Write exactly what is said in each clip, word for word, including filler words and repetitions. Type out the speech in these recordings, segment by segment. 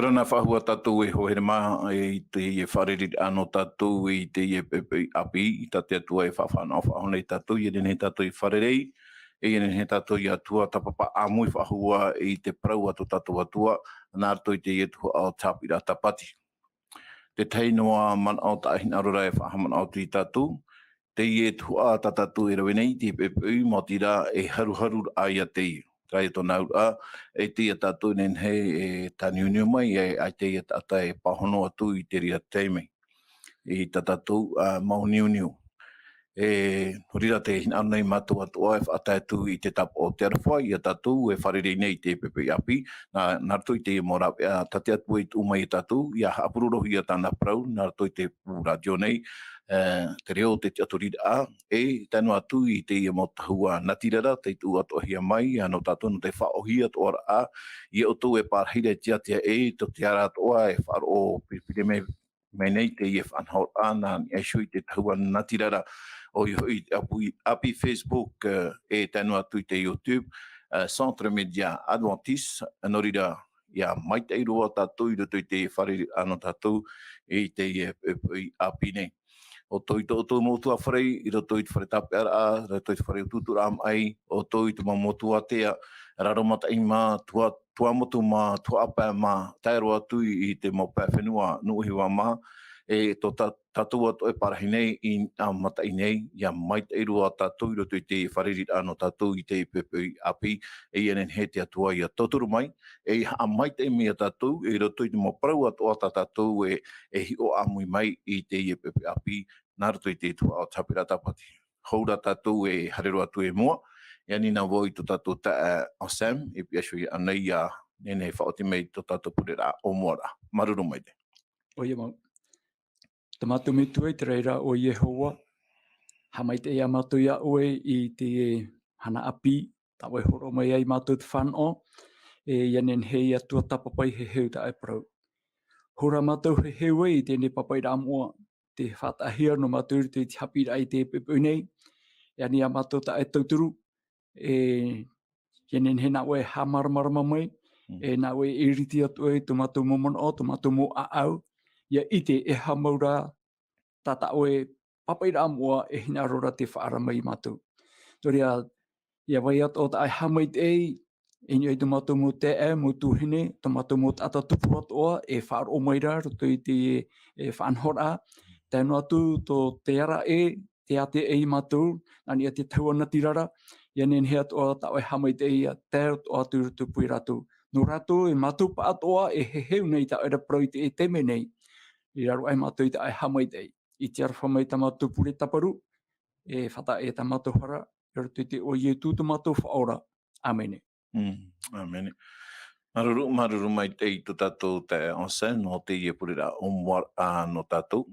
Rana faʻahou tātou e hoa here mā, i teie fārereiraʻa nō tātou, i teie poʻipoʻi ʻāpī, tā te Atua e faʻafānaʻo faʻahou nei tātou, ʻia nehenehe tātou e fārerei, ʻia nehenehe tātou ʻia tuatāpapa ʻāmui faʻahou i te parau a tō tātou Atua, nā roto i teie tuhaʻa o te haʻapiʻiraʻa Tāpati. Te tahi noa manaʻo tā ʻoe e hinaʻaro ra e faʻahaʻamanaʻo atu ia tātou, teie tuhaʻa tā tātou e rave nei, te poʻipoʻi, maoti rā e haruharuraʻa ia teie. Terā ia tōna auraʻa, e ʻite ia tātou e nehenehe e tāniuniu mai, e, ʻaita ia taʻata e pāhono atu i te reira taime. I tā tātou, ā, mau niuniu. E, nō reira tē hinaʻaro nei mātou atoʻa e faʻatae atu i te tāpaʻo o te aroha ia tātou e fārerei nei i te poʻipoʻi ʻāpī, nā, nā roto i te mau rāveʻa tā te Atua i tuʻu mai ia tātou, ʻia haʻapurorohia tāna parau, nā roto i te pū rātio nei, e, te reo, te tiʻaturiraʻa, e tae noa atu i teie mau tahua natirara, tei tuʻu atoʻahia mai, ā, nō tātou nō te faʻaʻōhie atoʻa ra, ʻia ʻoutou e pārahi ra e tiʻa e, tō te ara atoʻa e faʻaroʻo piripiri mai, mai nei teie faʻanahoraʻa nā niʻa iho i te tahua natirara, ʻoia hoʻi te ʻāpī, ʻāpī Facebook, e, e tae noa atu i te YouTube, e, Centre Média Adventiste, nō reira, ʻia maitaʻi roa tātou i roto i te fārereiraʻa nō tātou i teie, e, poʻipoʻi ʻāpī nei. ʻOutou i tō ʻoutou mau ʻutuāfare, i roto i te fare tāpeʻaraʻa, i roto i te fare utuuturaʻa maʻi, ʻoutou i te mau motu ātea, raro mataʻi mā, tua, Tuamotu mā, Tuaʻapae mā, tae roa atu i, i te mau pae fenua, Nuʻuhiva mā, e tō tā-, tātou atoʻa e pārahi nei, i niʻa mataʻi nei, ʻia maitaʻi roa tātou i roto i te fārereiraʻa nō tātou i teie poʻipoʻi ʻāpī, e ʻia nehenehe te Atua ʻia tauturu mai, e ʻia haʻamaitaʻi mai ia tātou, i roto i te mau parau atoʻa tā tātou e, e hiʻo ʻāmui mai i teie poʻipoʻi ʻāpī, nā roto i te tuhaʻa o te haʻapiʻiraʻa Tāpati. Hou rā tātou e haere roa atu i mua, e ani na vau i tō tātou taeaʻe Anselme, e pihaʻi iho iāna ʻia nehenehe e faʻaoti mai i tō tātou pureraʻa ʻōmuaraʻa. Māuruuru maitaʻi. ʻOia mau. Tā mātou Metua i te raʻi ra ʻo Iehova, haʻamaitaʻi ā mātou iā ʻoe i te mahana ʻāpī, tā ʻoe e hōroʻa mai ai ia mātou te fānaʻo, e ʻia nehenehe ʻia tuatāpapa i te heheu tā ʻoe e parau. Hou rā mātou e heheu ai i teie nei pāpaʻiraʻa moʻa, tē faʻataʻahia noa mātou i roto i te haʻapiʻiraʻa i teie poʻipoʻi nei, e ani ā mātou tā ʻoe e tauturu, e, ʻia nehenehe nā ʻoe e haʻamāramarama mai, Mm. e nā ʻoe e ʻiriti atu ai i tō mātou mau manaʻo, tō mātou mau ʻāʻau, ʻia ʻite e aha mau rā tā tā ʻoe pāpaʻiraʻa moʻa e hinaʻaro ra tē faʻaara mai ia mātou. Nō reira, ʻia vai atoʻa tā ʻoe e haʻamaitaʻi, i niʻa i tō mātou mau taeaʻe, mau tuahine, tō mātou mau taʻata tupu atoʻa, e faʻaroʻo mai ra, roto i te, e, faʻanahoraʻa. Tae noa atu tō te ara ē, tē ʻātea ai ia mātou, nā niʻa i te tahua natirara, ʻia nehenehe atoʻa tā ʻoe e haʻamaitaʻi ʻia tae atoʻa atu i roto i pū ia rātou. Nō rātou, e mātou pāʻatoʻa, e heheu nei tā ʻoe ra parau i te, e taime nei. I raro aʻe mātou i tā ʻoe e haʻamaitaʻi. I te aroha mai tā mātou pure tāparu, e faʻataʻa e tā mātou hara, i roto i te iʻoa o Ietu tō mātou Faʻaora. ʻĀmene. Mm, ʻāmene. Māuruuru, māuruuru maitaʻi i tō tātou taeaʻe Anselme, nō teie pureraʻa ʻōmuaraʻa nō tātou.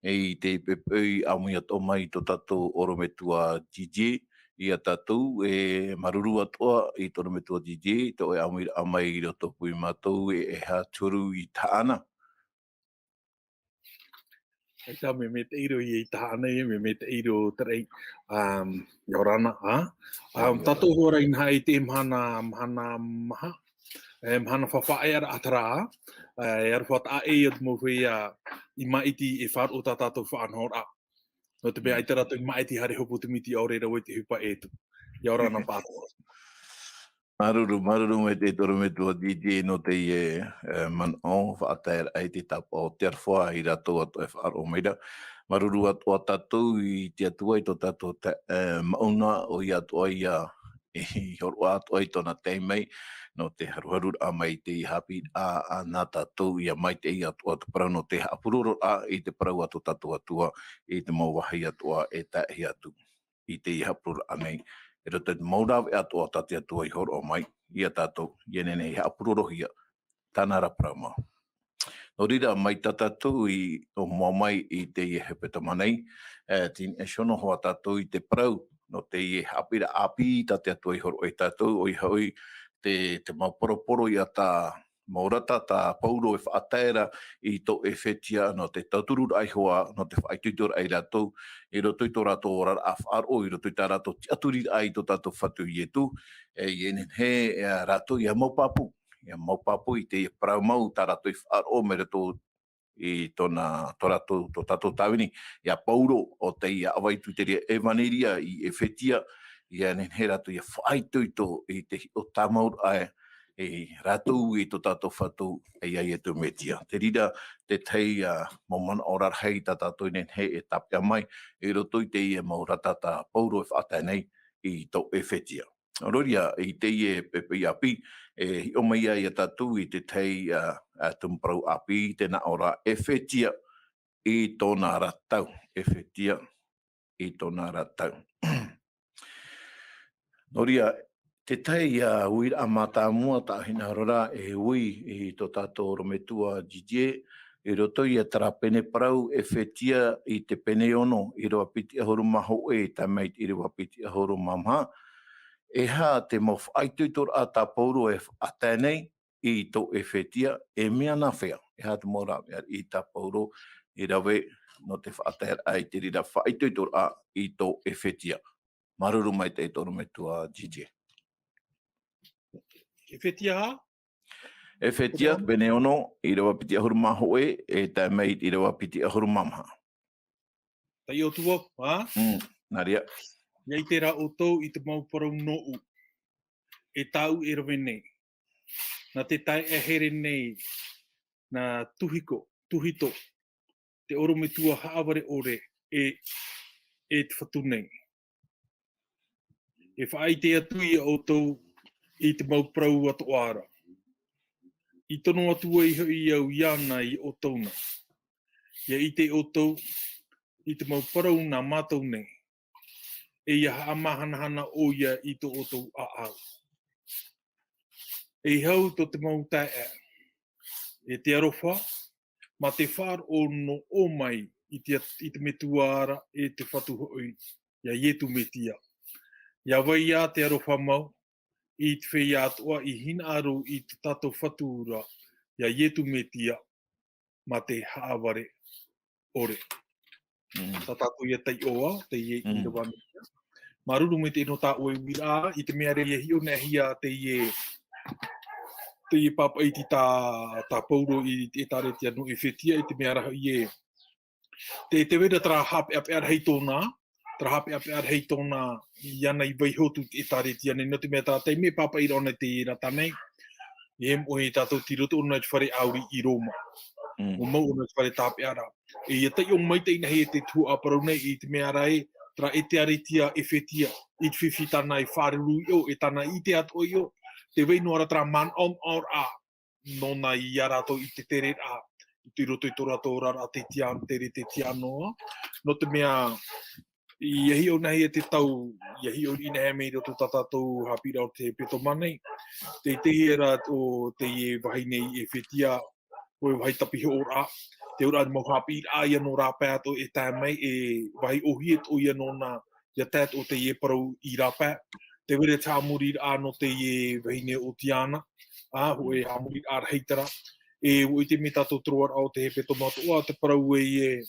E i te poʻipoʻi ʻāmui atoʻa mai tō tātou ʻorometua Didier, ia tātou, e māuruuru atoʻa i tō ʻorometua Didier, tō ʻoe ʻāmuiraʻa mai i roto pū ia mātou, e, e aha te huru i tahaʻa na. ʻAita, mea maitaʻi roa ia i tahaʻa na, mea maitaʻi roa terā, um, ʻia ora na, ā. Um, ʻIa ora. Tātou hoʻi rā i nā i te mahana, mahana maha, e, mahana faʻaʻearaʻa terā, e, e aroha taʻa ʻē ia te mau feiā i māʻiti e faʻaroʻo tā tātou faʻanahoraʻa. Nō te mea Mm. ʻaita rātou i māʻiti haere hopu te miti ʻaore rā vau i te ʻohipa ʻē atu. ʻIa ora na pāʻatoʻa. Māuruuru, māuruuru maitaʻi tō ʻorometua Didier nō teie, e, manaʻo faʻataeraʻa i te tāpaʻo o te aroha ia rātou atoʻa e faʻaroʻo mai ra. Māuruuru atoʻa tātou i te Atua i tō tātou taeaʻe, e, Mauna, ʻoia atoʻa ia i hōroʻa atoʻa i tōna taime, nō te haruharuraʻa mai i te haʻapiʻiraʻa nā tātou, ʻia maitaʻi atoʻa te parau nō te haʻapurororaʻa i te parau a tō tātou Atua i te mau vāhi atoʻa e tae atu i teie haʻapurororaʻa nei, i roto i te mau rāveʻa atoʻa tā te Atua i hōroʻa mai ia tātou, ʻia nehenehe e haʻapurorohia tāna ra parau mau. Nō reira, mai tā tātou i ʻōmua mai i teie hepetoma nei, e, tē niʻa iho noa hoʻi tātou i te parau, nō teie haʻapiʻiraʻa ʻāpī tā te Atua i hōroʻa ia tātou, ʻoia hoʻi te, te mau poroporoiʻa tā, mau ʻōrata tā Paulo e faʻatae ra i tō ʻEfetia, nō te tautururaʻa iho ā, nō te faʻaitoitoraʻa ia rātou, i roto i tō rātou oraraʻa faʻaroʻo, i roto i tā rātou tiʻaturiraʻa i tō tātou Fatu Ietu, e, ʻia nehenehe, e, rātou ʻia mau pāpū. ia mau pāpū i teie parau mau tā rātou i faʻaroʻo mai roto i tōna, tō rātou, tō tātou tāvini, ia Pauro, ʻo tei ʻāvaʻe atu i te reira ʻevaneria i Efetia, ia nehenehe rātou ia faʻaitoito i te hiʻo tāmauraʻa e, e rātou i tō tātou Fatu, e ia Iesu Mesia. Te reira, te tahi, ā, mau manaʻo rarahi tā tātou i nehenehe e tāpeʻa mai, i roto i teie mau rata tā Pauro e faʻatae nei i tō Efetia. Nō reira, i teie poʻipoʻi ʻāpī, e hiʻo mai ai ia tātou i te tahi, ā, ā, tumu parau ʻāpī, tē nā ʻō ra Efetia i tōna ra tau. Efetia i tōna ra tau. Nō reira, te tahi, ā, uiraʻa mātāmua tā hinaʻaro ra e ui i tō tātou orometua Didier, i roto ia terā pene parau Efetia i te pene ono, ʻīrava piti ʻahuru mā hōʻē, tae mai i te ʻīrava piti ʻahuru mā maha. E aha te mau faʻaitoitoraʻa tā Pauro e faʻatae nei i tō Efetia, e mea nāfea? E aha te mau rāveʻa i tā Pauro i rave nō te faʻataeraʻa i te reira faʻaitoitoraʻa i tō Efetia? Māuruuru maitaʻi tō orometua Didier. Efetia? Efetia, pene ono, ʻīrava piti ʻahuru mā hōʻē, e tae mai i te ʻīrava piti ʻahuru mā maha. Taiʻo atu vau, ā? Mm, nā reira. ʻIa ʻite rā ʻoutou i te mau parau nōʻu, e tāʻu e rave nei. Nā te taeaʻe here nei, nā Tuhiko, Tuhito, te orometua haʻavare ʻore, e, e te Fatu nei. E faʻaʻite atu ia ʻoutou i te mau parau atoʻa ra. I tono atu ai hoʻi au iāna i ʻoutou na. ʻIa ʻite ʻoutou i te mau parau nā mātou nei. E ʻia haʻamāhanahana ʻoia i tō ʻoutou ʻāʻau. E hau tō te mau taeaʻe. E te aroha, mā te faʻaroʻo nō ʻō mai i te, i te Metua ra, e te Fatu hoʻi, ʻia Iesu Mesia. ʻIa vai ā te aroha mau, i te feiā atoʻa i hinaʻaro i tō tātou Fatu ra, ʻia Iesu Mesia, mā te haʻavare ʻore. Mm. Tā tātou ʻia taiʻo ā, teie Mm. ʻīrava nei. Māuruuru maitaʻi nō tā ʻoe uiraʻa, i te mea ra ʻia hiʻo nā hea teie, teie pāpaʻi tā, tā Pauro i te ʻĒtārētia nō Efetia, i te mea ra hoʻi ē. Te, te vai ra terā haʻapeʻapeʻa rahi tōna, terā haʻapeʻapeʻa rahi tōna iāna i vaiiho atu i te ʻĒtārētia nei, nō te mea tā taime e pāpaʻi ra ʻōna i te rata nei, e moʻe tātou tei roto ʻōna i te fare ʻāuri i Roma. Mm. ʻUa mau ʻōna i te fare tāpeʻaraʻa. E ʻia taiʻo maitaʻi nā hea te tuhaʻa parau nei i te mea ra ē, terā ʻĒtārētia Efetia, i te fifi tāna i fāruru iho, e tāna i ʻite atoʻa iho, te vai noa ra terā manaʻonaʻoraʻa nōna ia rātou i te tereraʻa, i te roto i tō rātou oraraʻa te tian-, tere te tianoa. Nō te mea, ʻia hiʻo nā hea te tau, ʻia hiʻo riʻi nā hea mai i roto tā tātou haʻapiʻiraʻa o te hepetoma nei. Te, te hia rā o teie vahine i Efetia, hōʻē vāhi tāpihoʻoraʻa, te auraʻa mau haʻapiʻiraʻa ia nō rāpae atoʻa e tae mai, e vāhi ʻōhie atoʻa ia nōna, ʻia tae atoʻa teie parau i rāpae. Te vai ra te haʻamoriraʻa nō teie vahine o Tiana, ā, hōʻē haʻamoriraʻa rahi terā. E, ʻua ʻite mai tātou te roaraʻa o te hepetoma atoʻa, te parau ē,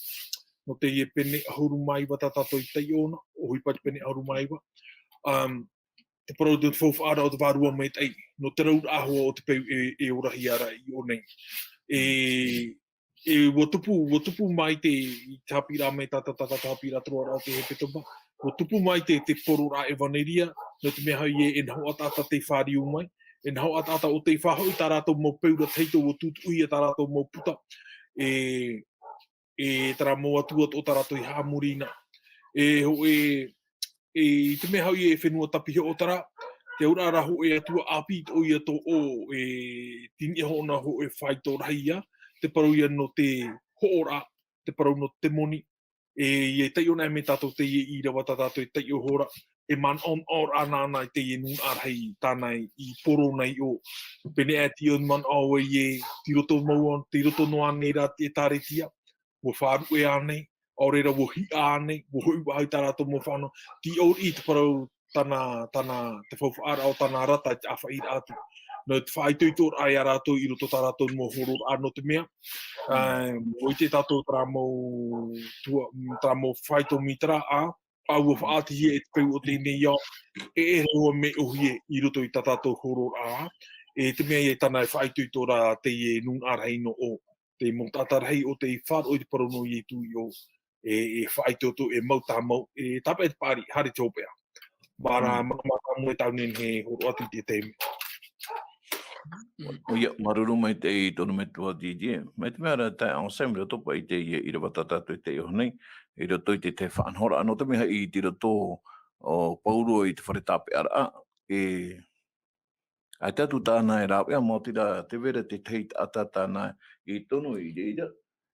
nō teie pene ʻahuru mā iva tā tātou i taiʻo na, ʻohipa i te pene ʻahuru mā iva. Um, te parau te faufaʻaraʻa o te vārua maitaʻi, nō te rauraʻa hoʻi o te peu e, e orahia ra i ʻō nei. E, e, ʻua tupu, ʻua tupu mai te, i te haʻapiʻiraʻa mai tā, tā, tā, tā, te haʻapiʻiraʻa te roaraʻa o te hepetoma, ʻua tupu mai te, te pororaʻa ʻevaneria, nō te mea hoʻi ē, e nahoʻa taʻata tei fāriu mai, e nahoʻa taʻata ʻo tei faʻahoʻi tā rātou mau peu ra tahito, ʻua tutuʻuhia tā rātou mau puta, e, e terā mau atua atoʻa tā rātou i haʻamorina. E hōʻē, e, i te mea hoʻi e fenua tāpihoʻo terā, te auraʻa ra hōʻē atua ʻāpī atoʻa ia tō ʻō, e, tei niʻa hoʻi na hōʻē faito rahi ia, te parau ia nō te hoʻoraʻa, te parau nō te moni. E, ʻia taiʻo nā hea mai tātou teie ʻīrava tā tātou e taiʻo iho ra, e manaʻonaʻoraʻa nāna i teie nūnaʻa rahi tāna i poro na i ʻō. Pēneiaʻe te manaʻo ē, tei roto mau, tei roto noa ānei ra te ʻĒtārētia, ʻua faʻaruʻe ānei, ʻaore rā ʻua hiʻa ānei, ʻua hoʻi faʻahou i tā rātou mau fānau, tei ʻō riʻi te parau tāna, tāna, te faufaʻaraʻa o tāna rata i te ʻāfaʻiraʻa atu. Nō te faʻaitoitoraʻa ia rātou i roto tā rātou mau hororaʻa nō te mea. Mm. Ā, ʻua ʻite tātou terā mau tua, terā mau faito mītera, ā, ʻua faʻaʻitehia e te peu o teie nei ao, e ʻere ʻua mea ʻōhie i roto i tā tātou hororaʻa. e te mea ia tāna e faʻaitoito rā teie nūnaʻa rahi nō ʻō, te mau taʻata rahi ʻo tei faʻaroʻo i te parau nō Ietu i ʻō, e, e faʻaitoito, e mau tāmau, e tāpeʻa te paʻari, haere te hopeʻa. Mā rā, mm, mā, mā rā moe tāu nei he hōroʻa atu i te taime. ʻOia, māuruuru maitaʻi tō ʻorometua Didier. Mai te mea rā tae ensemble, roto paʻi i teie ʻīrava tā tātou i taiʻo nei, i roto i te, te faʻanahoraʻa, nō te mea i te roto o Paulo i te fare tāpeʻaraʻa, e, ʻaita atu tāna e rāveʻa, maoti rā, tē vai ra te tahi taʻata tāna i tono i reira,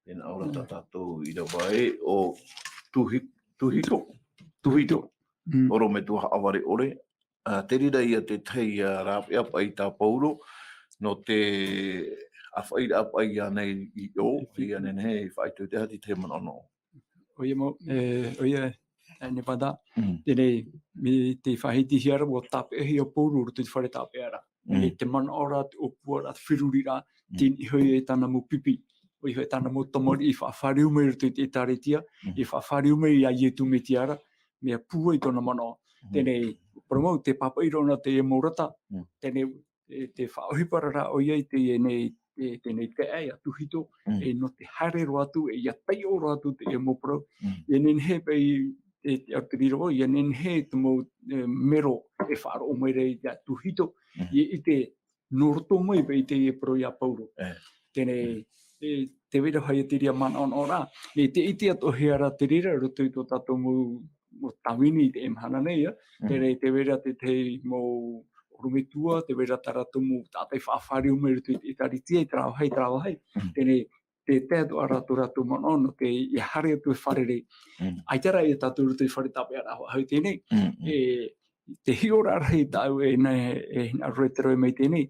e nā ʻō ra tā tātou ʻīrava ē, ʻo Tuhi-, Tuhito, Tuhito, mm, ʻorometua haʻavare ʻore, ā, te reira ia te tahi, ā, rāveʻa paʻi tā Paulo, nō te ʻāfaʻiraʻa paʻi ānei i ʻō, ʻia nehenehe e faʻaitoito te aha te tahi manaʻo nō ʻō. ʻOia mau, e, ʻoia, e, Nevada, mm, teie, mai te faʻahitihia ra, ʻua tāpeʻahia Paulo i roto i te fare tāpeʻaraʻa. Mm. E te manaʻo ra, te ʻōpuaraʻa, te feruriraʻa, mm, teie hoʻi e tāna mau pipi. ʻOia hoʻi tāna mau tamariʻi i faʻafāriu mai i roto i te ʻĒtārētia, mm, i faʻafāriu mai ia Ietu Metia ra, mea pūai tōna manaʻo. Mm. Teie, parau mau, tē pāpaʻi ra ʻōna teie mau rata, mm, teie, e, te faʻaʻohiparaʻa ʻoia i teie nei, e, teie nei taeaʻe, a Tuhito, mm, e nō te haere roa atu, e ʻia taiʻo roa atu teie mau parau. Mm. ʻIa nehenehe paʻi, e, te aroha ra vau, ʻia nehenehe te mau, e, mero e faʻaroʻo mai ra ia Tuhito, mm, ʻia ʻite nō roto mai paʻi teie parau ia Paulo. E. Teie, mm, e, tē vai ra hoʻi te reira manaʻonaʻo ra, e, tē ʻite atoʻahia ra te reira, i roto i tō tātou mau, mau tāvini i teie mahana nei, ā. Mm. Teie, tē vai ra te, te mau ʻorometua, tē vai ra tā rātou mau taʻata i faʻafāriu mai i roto i te ʻĒtārētia, i terā vāhi, i terā vāhi. Mm. Teie, tē tae atoʻa ra tō rātou manaʻo, nō te, ʻia haere atu e fārerei. Mm. ʻAita rā ia tātou i roto i te fare tāpeʻaraʻa hoʻi teie nei. Mm, mm. E, te hiʻoraʻa rahi tāʻu e nā, e hinaʻaro e te rohe mai teie nei.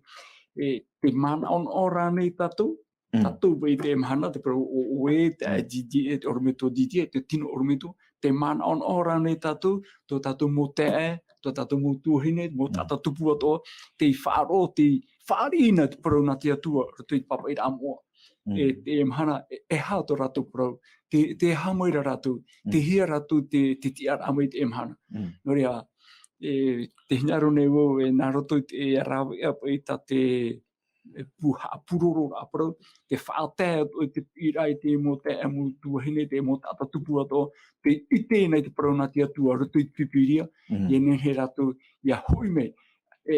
E, tē manaʻonaʻo ra ānei tātou, mm, tātou paʻi i teie mahana, te parau ʻo, ʻo ʻoe, te, mm, Didier, e te ʻorometua Didier, te tino ʻorometua, tē manaʻonaʻo ra ānei tātou, tō tātou mau taeaʻe, tō tātou mau tuahine, mau, mm, taʻata tupu atoʻa, tei faʻaroʻo, tei fāriʻi i te parau nā te Atua, i roto i te pāpaʻiraʻa moʻa. Mm. E, teie mahana, e, e aha tō rātou parau, tē, tē aha mai ra rātou, mm, tē hea rātou te, te tiʻaraʻa mai i teie mahana. Mm. Nō reira, e, tē hinaʻaro nei vau, e, nā roto i te, e, rāveʻa paʻi tā te, e, pū haʻapurororaʻa parau, tē faʻatae atu i te piʻiraʻa i te mau taeaʻe, mau tuahine, te mau taʻata tupu atoʻa, tē ʻite nei te parau nā te Atua, i roto i te Pīpīria, mm, ʻia nehenehe rātou, ʻia hoʻi mai, e,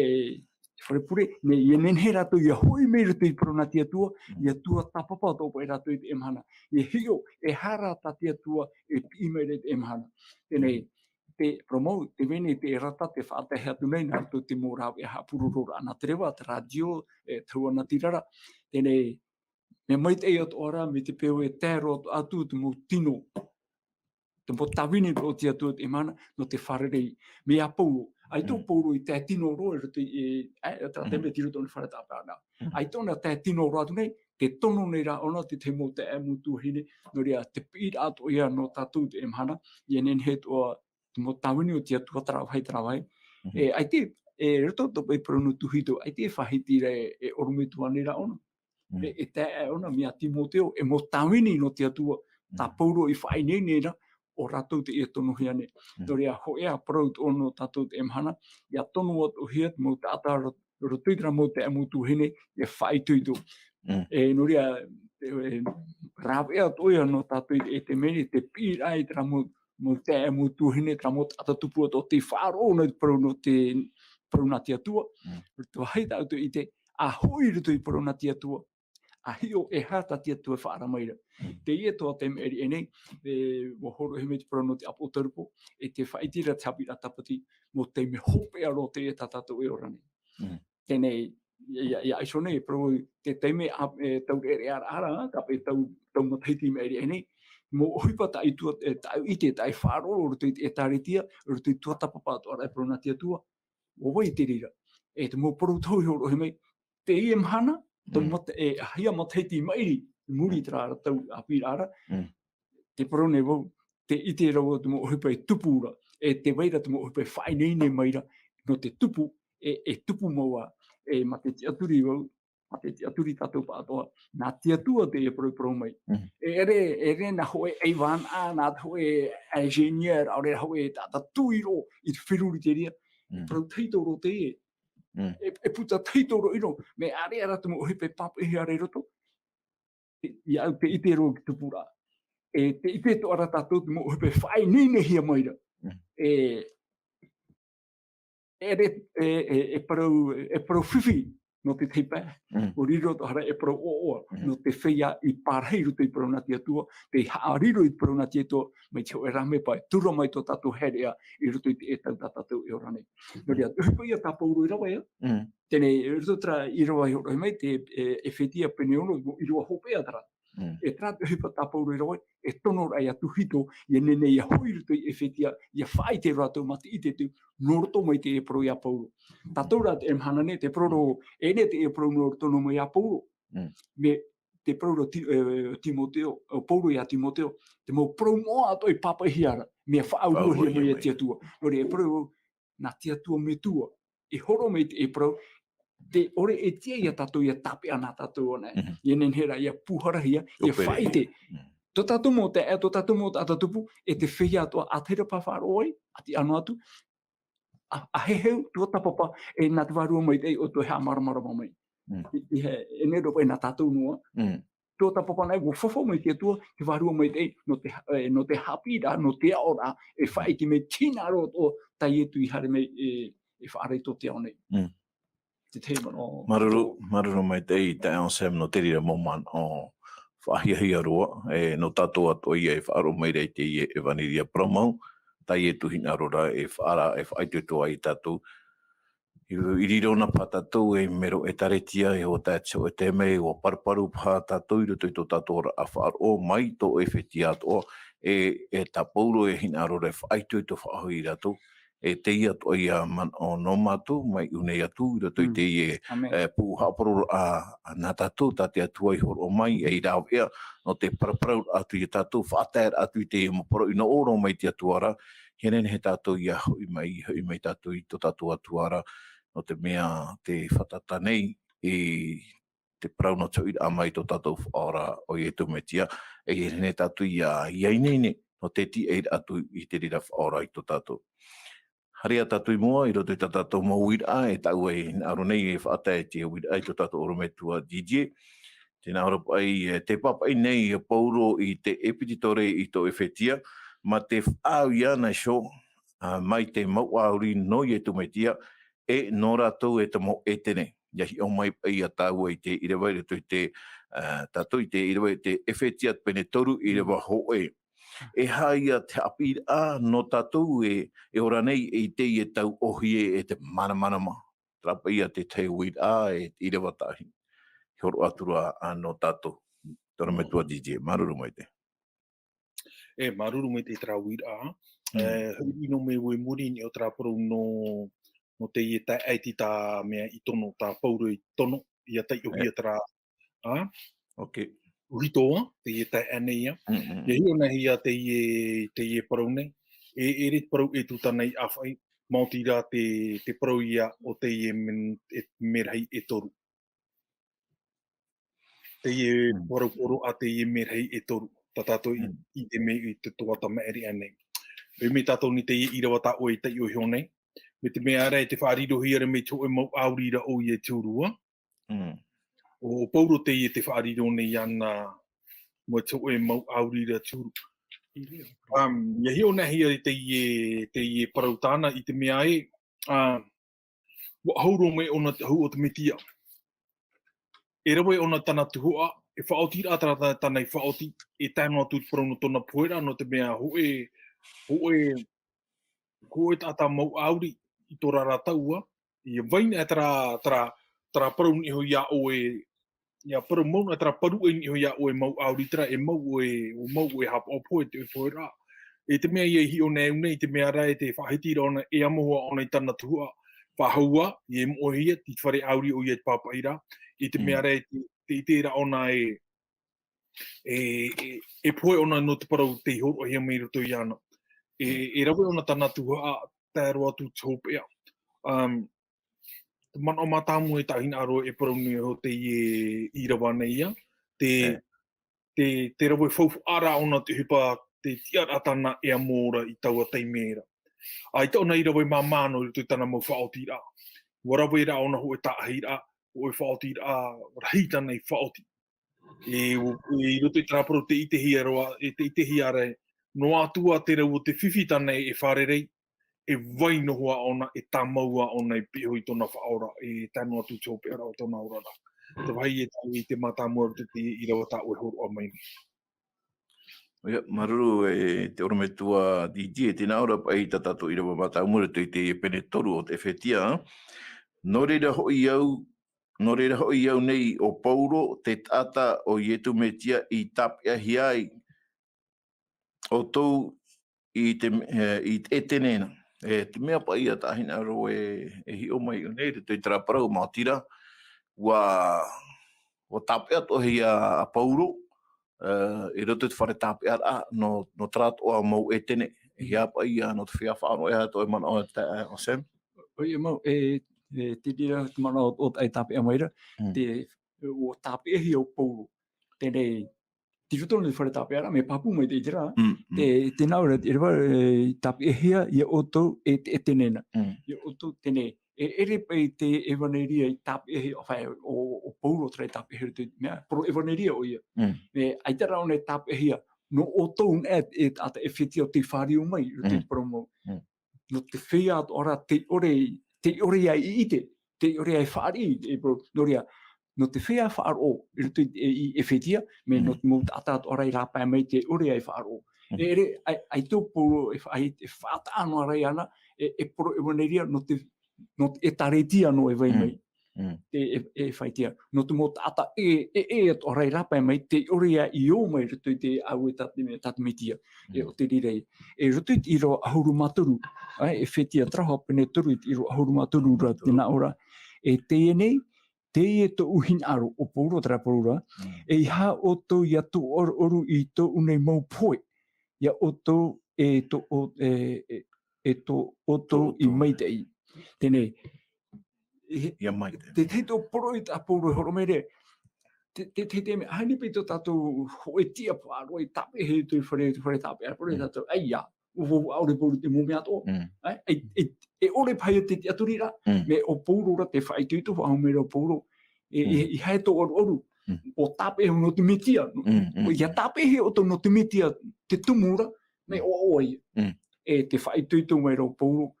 fare pure, nei, ʻia nehenehe rātou ʻia hoʻi mai i roto i te parau nā te Atua, mm, ʻia tuatāpapa atoʻa paʻi rātou i teie mahana. ʻIa hiʻo, e aha rā tā te Atua e piʻi mai ra i teie mahana. Teie, mm, te parau mau, tē vai nei te rata, tē faʻatae atu nei, nā roto i te mau rāveʻa haʻapurororaʻa nā te reva, te rātio, e, tahua natirara. Teie, mea maitaʻi atoʻa ra, mai te peu e tae roa atu te mau tino, te mau tāvini o te Atua i teie mahana, nō te fārerei. Mai ia Paulo, ʻaita ʻo, mm, Paulo i tae tino roa i roto i, e, e, terā, mm, taime tei roto i te fare tāpeʻaraʻa. Mm. ʻAita ʻōna tae tino roa atu nei, tē tono nei rā ʻōna te tahi mau taeaʻe, mau tuahine, nō reira te piʻiraʻa atoʻa ia nō tātou i teie mahana, ʻia nehenehe atoʻa te mau tāvini o te Atua terā vāhi, terā vāhi. Mhm. E, ʻaita, e, roto atoʻa paʻi i te parau nō Tuhito, ʻaita e faʻahiti ra e, e ʻorometua nei rā ʻōna. Mm. E, e taeaʻe ʻōna mai ia Timoteo, e mau tāvini nō te Atua, tā, mm, Paulo i faʻaineine ra, ʻo rātou tē tonohia nei. Mm. Nō reira, hōʻē ā parau atoʻa nō tātou i teie mahana, ʻia tono atoʻahia te mau taʻata ro-, roto i terā mau taeaʻe, mau tuahine, ʻia faʻaitoito. Mm. E, nō reira, e, e, rāveʻa atoʻa ia nō tātou i te, e te mea nei, te piʻiraʻa i terā mau, mau taeaʻe, mau tuahine, terā mau taʻata tupu atoʻa, tei faʻaroʻo nei te parau nō te, parau nā te Atua. Mm. Te vāhi tāʻu i ʻite, ʻa hoʻi i roto i te parau nā te Atua, ʻa hiʻo e aha tā te Atua e faʻaara mai ra. Mm. Teie atoʻa te mea i teie nei, e, ʻua hōroʻahia mai te parau nō te ʻāpōsetolo Paula, e tē faʻaʻite ra te haʻapiʻiraʻa tāpati, mau taime hopeʻa roa teie tā tātou e ora nei. Mm. Teie, ʻia, ʻia, ʻia ʻaiso nei, e parau, te taime a, e, taureʻareʻa ra, ka paʻi tau, tau matahiti i maʻiri aʻe nei, mau ʻohipa tāʻu i tua, e, tāʻu i ʻite, tāʻu i faʻaroʻo, i roto i te ʻĒtārētia, i roto i te tuatāpapa atoʻa ra e parau nā te Atua, ʻo vai te reira. E te mau parau tau i hōroʻahia mai, teie mahana, tau, mm, mata-, e, ʻahia matahiti i maʻiri, i muri i terā tau haʻapiʻiraʻa ra, mm, tē parau nei vau, tē ʻite ra vau te mau ʻohipa e tupu ra, e tē vai ra te mau ʻohipa e faʻaineine mai ra, nō te tupu, e, e tupu mau ā, e mā te tiʻaturi vau, mā te tiʻaturi tātou pāʻatoʻa, nā te Atua teie parau i parau mai. Mm. E ʻere, e ʻere nā hōʻē ʻaivānaʻa, nā hōʻē ingénieur, ʻaore rā hōʻē taʻata tūʻiro i te feruriteria, mm, parau tahito roa teie, Mm. E, e puta tahito roa ʻino, mea ʻāreʻa rā te mau ʻohipa e pāpaʻihia ra i roto. Te, ia au te ʻite roa i te tupuraʻa. E te ʻite atoʻa ra tātou te mau ʻohipa e faʻaineinehia mai ra. Mm. E, e re-, e, e, e parau, e parau fifi nō te tahi pae. Mm. ʻUa riro atoʻa ra e parau ʻoaʻoa Mm. nō te feiā i pārahi i roto i te parau nā te Atua, tei haʻariro i te parau nā te Atua, mai te hōʻē rāmepa e tura mai tō tātou haereʻa i roto i te ʻētau tā tātou e ora nei. Nō reira, te ʻohipa ïa tā Paulo i rave, ʻia. Mm. Teie nei, i roto terā ʻīrava i hōroʻahia mai, te, e, ʻEfetia pene ono, ʻīrava hopeʻa terā. Mm. E terā te ʻohipa tā Paulo i rave, e tono ra ʻia tūhito, ʻia nehenehe ʻia hoʻi i roto i ʻEfetia, ʻia faʻaʻite rātou, mā te ʻite atu, nō roto mai teie parau ia Paulo. Tātou rā teie mahana nei, tē parau ra, e ʻere teie parau nō roto noa mai ia Paulo. Mm. Mea te parau ra Ti-, e, Timoteo, e, Paulo ia Timoteo, te mau parau moʻa atoʻa i pāpaʻihia ra, mea faʻauruahia Faʻauruahia mai e mai. te Atua. Nō reira, e parau, nā te Atua Metua, e hōroʻa mai teie parau, tē ʻore e tiʻa ia tātou ʻia tāpeʻa nā tātou anaʻe. Mhm. ʻIa nehenehe rā ʻia pūharahia, ʻia Tō pere. faʻaʻite. Mm. Tō tātou mau taeaʻe, tō tātou mau taʻata tupu, e te feiā atoʻa, ʻa tahi ra paʻi faʻaroʻo ai, ʻati ʻano atu, ʻa, ʻa heheu, tuatāpapa, e nā te Vārua Maitaʻi ʻoutou e haʻamāramarama mai. Mm. I, i he, e nehenehe paʻi nā tātou noa. Mm. Tuatāpapa anaʻe, ʻua fafau mai te Atua, te Vārua Maitaʻi, nō te ha-, e, nō te haʻapiʻiraʻa, nō te aʻoraʻa, e faʻaʻite mai te hinaʻaro atoʻa tā Ietu i haere mai, e, e faʻaara i tō te ao nei. Mm. Te tahi manaʻo. Māuruuru, māuruuru maitaʻi taeaʻe Sam nō te reira mau manaʻo faʻahiahia roa, e, nō tātou atoʻa ïa e faʻaroʻo mai ra i teie ʻevaneria parau mau, tā Ietu hinaʻaro ra e faʻaara, e faʻaitoito ai tātou. I, i riro na paha tātou ei mero ʻĒtārētia, e ʻua tae atu i teie nei, ʻua paruparu paha tātou i roto i tō tātou oraraʻa faʻaroʻo mai tō ʻEfetia atoʻa, e, e tā Paulo e hinaʻaro ra e faʻaitoito faʻahou ia rātou, e teie atoʻa ïa manaʻo nō mātou, mai ʻū nei atu, i roto i Mm. teie, Amen. e, pū haʻaparuraʻa nā tātou, tā te Atua i hōroʻa mai, ei rāveʻa, nō te paraparau atu ia tātou, faʻataeraʻa atu i teie mau parau, i nā ʻō roa mai te Atua ra, ʻia nehenehe tātou ʻia hoʻi mai, hoʻi mai tātou i tō tātou Atua ra, nō te mea te fātata nei, i te parau nō te hoʻiraʻa mai tō tātou Faʻaora ʻo Ietu Metia, e ʻia nehenehe tātou ʻia, ʻia ineine, nō te tiʻairaʻa atu i te reira Faʻaora i tō tātou. Haere ā tātou i mua, i roto i tā tātou mau uiraʻa, e tāʻu e hinaʻaro nei e faʻatae i te uiraʻa i tō tātou ʻorometua Didier. Tē nā ʻō ra paʻi, e, tē pāpaʻi nei ʻo Paulo i te ʻepititore i tō ʻEfetia, mā te faʻaau iāna iho, ā, mai te mau ʻāuri nō Ietu Metia, e nō rātou e te mau ʻētene. ʻIa hiʻo mai paʻi ā tāua i te ʻīrava i roto i te, ā, tātou i te ʻīrava i te ʻEfetia pene toru ʻīrava hōʻē. E aha ïa te haʻapiʻiraʻa nō tātou e, e ora nei i teie tau ʻōhie e te māramarama. Terā paʻi ïa te tahi uiraʻa e ʻīrava tahi. Hōroʻa atu ra, ā, nō tātou. Tō ʻorometua Didier, māuruuru maitaʻi. E, māuruuru maitaʻi terā uiraʻa. Mm. E, hoʻi ʻino mai vau i muri i niʻa i terā parau nō, nō teie taeaʻe tā mea i tono, tā Paulo i tono, ʻia taiʻohia E. terā, ā? Ok. Tūhito ā, teie taeaʻe nei ā. Mm, mm. ʻIa hiʻo na hia teie, teie parau nei. E, e ʻere te parau e tūtana i ʻāfaʻi, maoti rā te, te parau ïa o teie men-, e, merahi e toru. Teie Mm. parau koro a teie merahi e toru. Tā tātou i, Mm. i te mea i te toa tamaʻiri ānei. E mea tātou nei teie ʻīrava tā ʻoe i taiʻo iho nei. Mai te mea ra e tē faʻarirohia ra mai te hōʻē mau ʻāuri ra ʻoia i te huru, ā? Mm. ʻO Paulo teie tē faʻariro nei iāna mai te hōʻē mau ʻāuri ra i te huru. Um, ʻia hiʻo na hia teie, teie parau tāna i te mea ē, ā, ʻua ʻahu roa mai ʻōna te hau o te Metia. E rave ʻōna tāna tuhaʻa, e faʻaoti rā tāna, tāna i faʻaoti, e tae noa atu te parau nō tōna poheraʻa, nō te mea hōʻē, hōʻē, hōʻē taʻata mau ʻāuri i tō rātou tau, ā, ʻia vai na terā, terā, terā parau nei iho iā ʻoe, ʻia parau mau na terā parau nei iho iā ʻoe mau ʻāuri terā, e mau ʻoe, ʻo mau ʻoe haʻapaʻo pohe, te ʻoe poheraʻa. E te mea ïa i hiʻo na e ʻū nei, i te mea ra e tē faʻahiti ra ʻōna, e amo hoʻi ʻōna i tāna tuhaʻa, faʻahou ā, ʻia moʻehia, tei te fare ʻāuri ʻoia i te pāpaʻi ra. I te mea Mm. ra e tē, tē ʻite ra ʻōna e, e, e, e pohe ʻōna nō te parau tei hōroʻahia mai i roto iāna. E, Mm. e rave ʻōna tāna tuhaʻa, tae roa atu te hopeʻa. Um, te manaʻo mātāmua i tāʻu hinaʻaro e parau nei iho teie ʻīrava nei ā, te, E. te, te rave faufaʻa ra ʻōna te ʻohipa, te tiʻaraʻa tāna e amo ra i taua taime ra. ʻAita ʻōna i rave māmā noa i roto i tāna mau faʻaotiraʻa. ua rave rā ʻōna hōʻē tāʻahiraʻa, hōʻē faʻaotiraʻa rahi tāna i faʻaoti. E, i roto i terā parau te ʻitehia roa, e te ʻitehia ra, noa atu ā te rau o te fifi tāna e fārerei, e vai noa ʻōna, e tāmau ʻōna i pihaʻi i tōna faʻaora, e tae noa atu i te hopeʻaraʻa o tōna oraraʻa. Te vāhi e tae i te mātāmua roto i te ʻīrava tā ʻoe hōroʻa mai nei. ʻOia, māuruuru e te ʻorometua D J, e tē nā ʻō ra paʻi tā tātou ʻīrava mātāmua i roto i te pene toru o te Efetia. Nō reira hoʻi au, nō reira hoʻi au nei ʻo Paulo, te taʻata o Ietu Metia i tāpeʻahia ai ʻoutou i te, e, i te Etene na. E, te mea paʻi ā tāʻu hinaʻaro e, e hiʻo mai i ʻō nei, i roto i terā parau, maoti rā, ua, ua tāpeʻa atoʻahia ʻo Paulo, e, i roto i te fare tāpeʻaraʻa, nō, nō terā atoʻa mau Etene. E hia paʻi ā, nō te feiā faʻaroʻo, e aha tō ʻoe manaʻo, e, ʻo Sam? ʻOia mau, e, e, te reira te manaʻo o, o, e tāpeʻa mai ra, Mm. te, ua tāpeʻahia ʻo Paulo. Teie nei, tei roto i te fare tāpeʻaraʻa, mea pāpū maitaʻi terā, Mm, mm. te, tē nā ʻō ra, e reva, e, tāpeʻahia ia ʻoutou e, e Etene na. Mm. Ia ʻoutou Etene. E ʻere paʻi te ʻevaneria i tāpeʻahia, ʻo, ʻo, ʻo Paulo terā i tāpeʻahia te mea, parau ʻevaneria ʻoia. Mm. E, ʻaita rā ʻōna e tāpeʻahia, nō ʻoutou nei e, e, taʻata Efetia o tei fāriu mai, i roto i Mm. te parau mau. Mm. Nō te feiā atoʻa rā tei ʻore, tei ʻore ia i ʻite, tei ʻore ia i fāriʻi, e parau, nō reira, nō te feiā faʻaroʻo, i roto i, i, i Efetia, mea Mm. nō te mau taʻata atoʻa rā i rāpae mai tei ʻore ia i faʻaroʻo. Mm. E ʻere, ʻai, ʻaita ʻo Paulo e fa-, ʻai, e faʻataʻa noa ra iāna, e, e parau ʻevaneria, nō te, nō te ʻĒtārētia noa e vai Mm. mai. Mm. Te, e, e faʻaʻite ia, nō te mau taʻata e, e, e, atoʻa rā i rāpae mai, tei ʻore ia i ō mai i roto i te ʻāua tā te, tā te Metia. E Mm. ʻo te reira ia. E roto i te ʻīrava ʻahuru mā toru, ʻae, Efetia terā hoʻi pene toru i te ʻīrava ʻahuru mā toru ra, tē nā ʻō ra, e teie nei, teie tōʻu hinaʻaro, ʻo Paulo terā parau ra, Mm. ʻeiaha ʻoutou ia tūʻoruʻoru i tōʻu nei mau pohe, ia ʻoutou e tō, o, e, e, e tō ʻoutou i ʻoutou. Maitaʻi. Teie nei, e, Ia maitaʻi. te, te, tō poroʻi tā Paulo e hōroʻa mai ra, te, te, te, te mea, ʻaita paʻi tō tātou hōʻē tiʻa faʻaroʻo i tāpeʻahia i te fare, fare tāpeʻa, poroʻi Mm. tātou, ʻaita, ʻo, ʻo, ʻaore Paulo te mau mea atoʻa. Mm. ʻAe, e, e, e ʻore paʻi te, te tiʻaturi ra, Mm. mea ʻo Paulo ra te faʻaitoito faʻahou mai ra ʻo Paulo. E, e, Mm. ʻeiaha e tūʻoruʻoru, Mm. ʻo tāpeʻahia nō te Metia, nō, Mm, mm, ʻo ia mm. tāpeʻahia ʻoutou nō te Metia te tumu ra, mea Mm. ʻoaʻoa ia. Mm. E te faʻaitoito mai ra ʻo Paulo.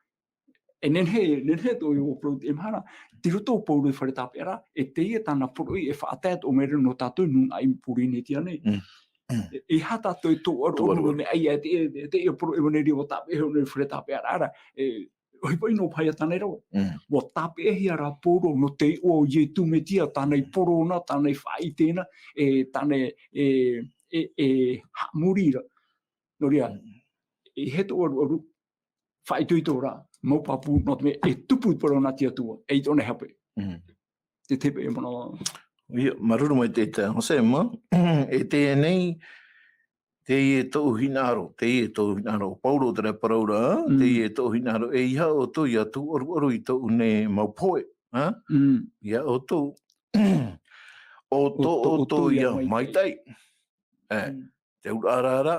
E nehenehe, nehenehe atoʻa ʻo Paulo te mahana, tei roto ʻo Paulo i fare tāpeʻaraʻa, e teie tāna poroʻi e faʻatae atoʻa mai ra nō tātou i nūnaʻa i Pōrīnetia nei. Mm. Mm. E, ʻeiaha tātou e tūʻoruʻoru Tūʻoruʻoru. Mea ʻaita, e te, e te, e poroʻi ʻevaneria ʻua tāpeʻahia nō te fare tāpeʻaraʻa ra, e, ʻohipa ʻino paʻi ia tāna e rave. Mm. ʻUa tāpeʻahia rā Paulo nō te iʻoa o Ietu Metia, tāna i Mm. poro na, tāna i faʻaʻite na, e, tāna e, e, e, e haʻamori ra. Nō reira, Mm. ʻeiaha e tūʻoruʻoru, faʻaitoito rā, mau pāpū, nō te mea, e tupu i te parau nā te Atua, e ʻaita ʻōna e hape. Mm. Te, te, e manaʻo. ʻIa, māuruuru maitaʻi tā Hosema, e teie nei, teie tōʻu hinaʻaro, teie tōʻu hinaʻaro, ʻo Paulo terā parau ra, Mm. teie tōʻu hinaʻaro, ʻeiaha ʻoutou ia tūʻoruʻoru i tōʻu nei mau pohe, ha? Mm. Ia ʻoutou, ʻo tō, ʻo tō ʻoutou ia maitaʻi. E, Mm. te auraʻa ra,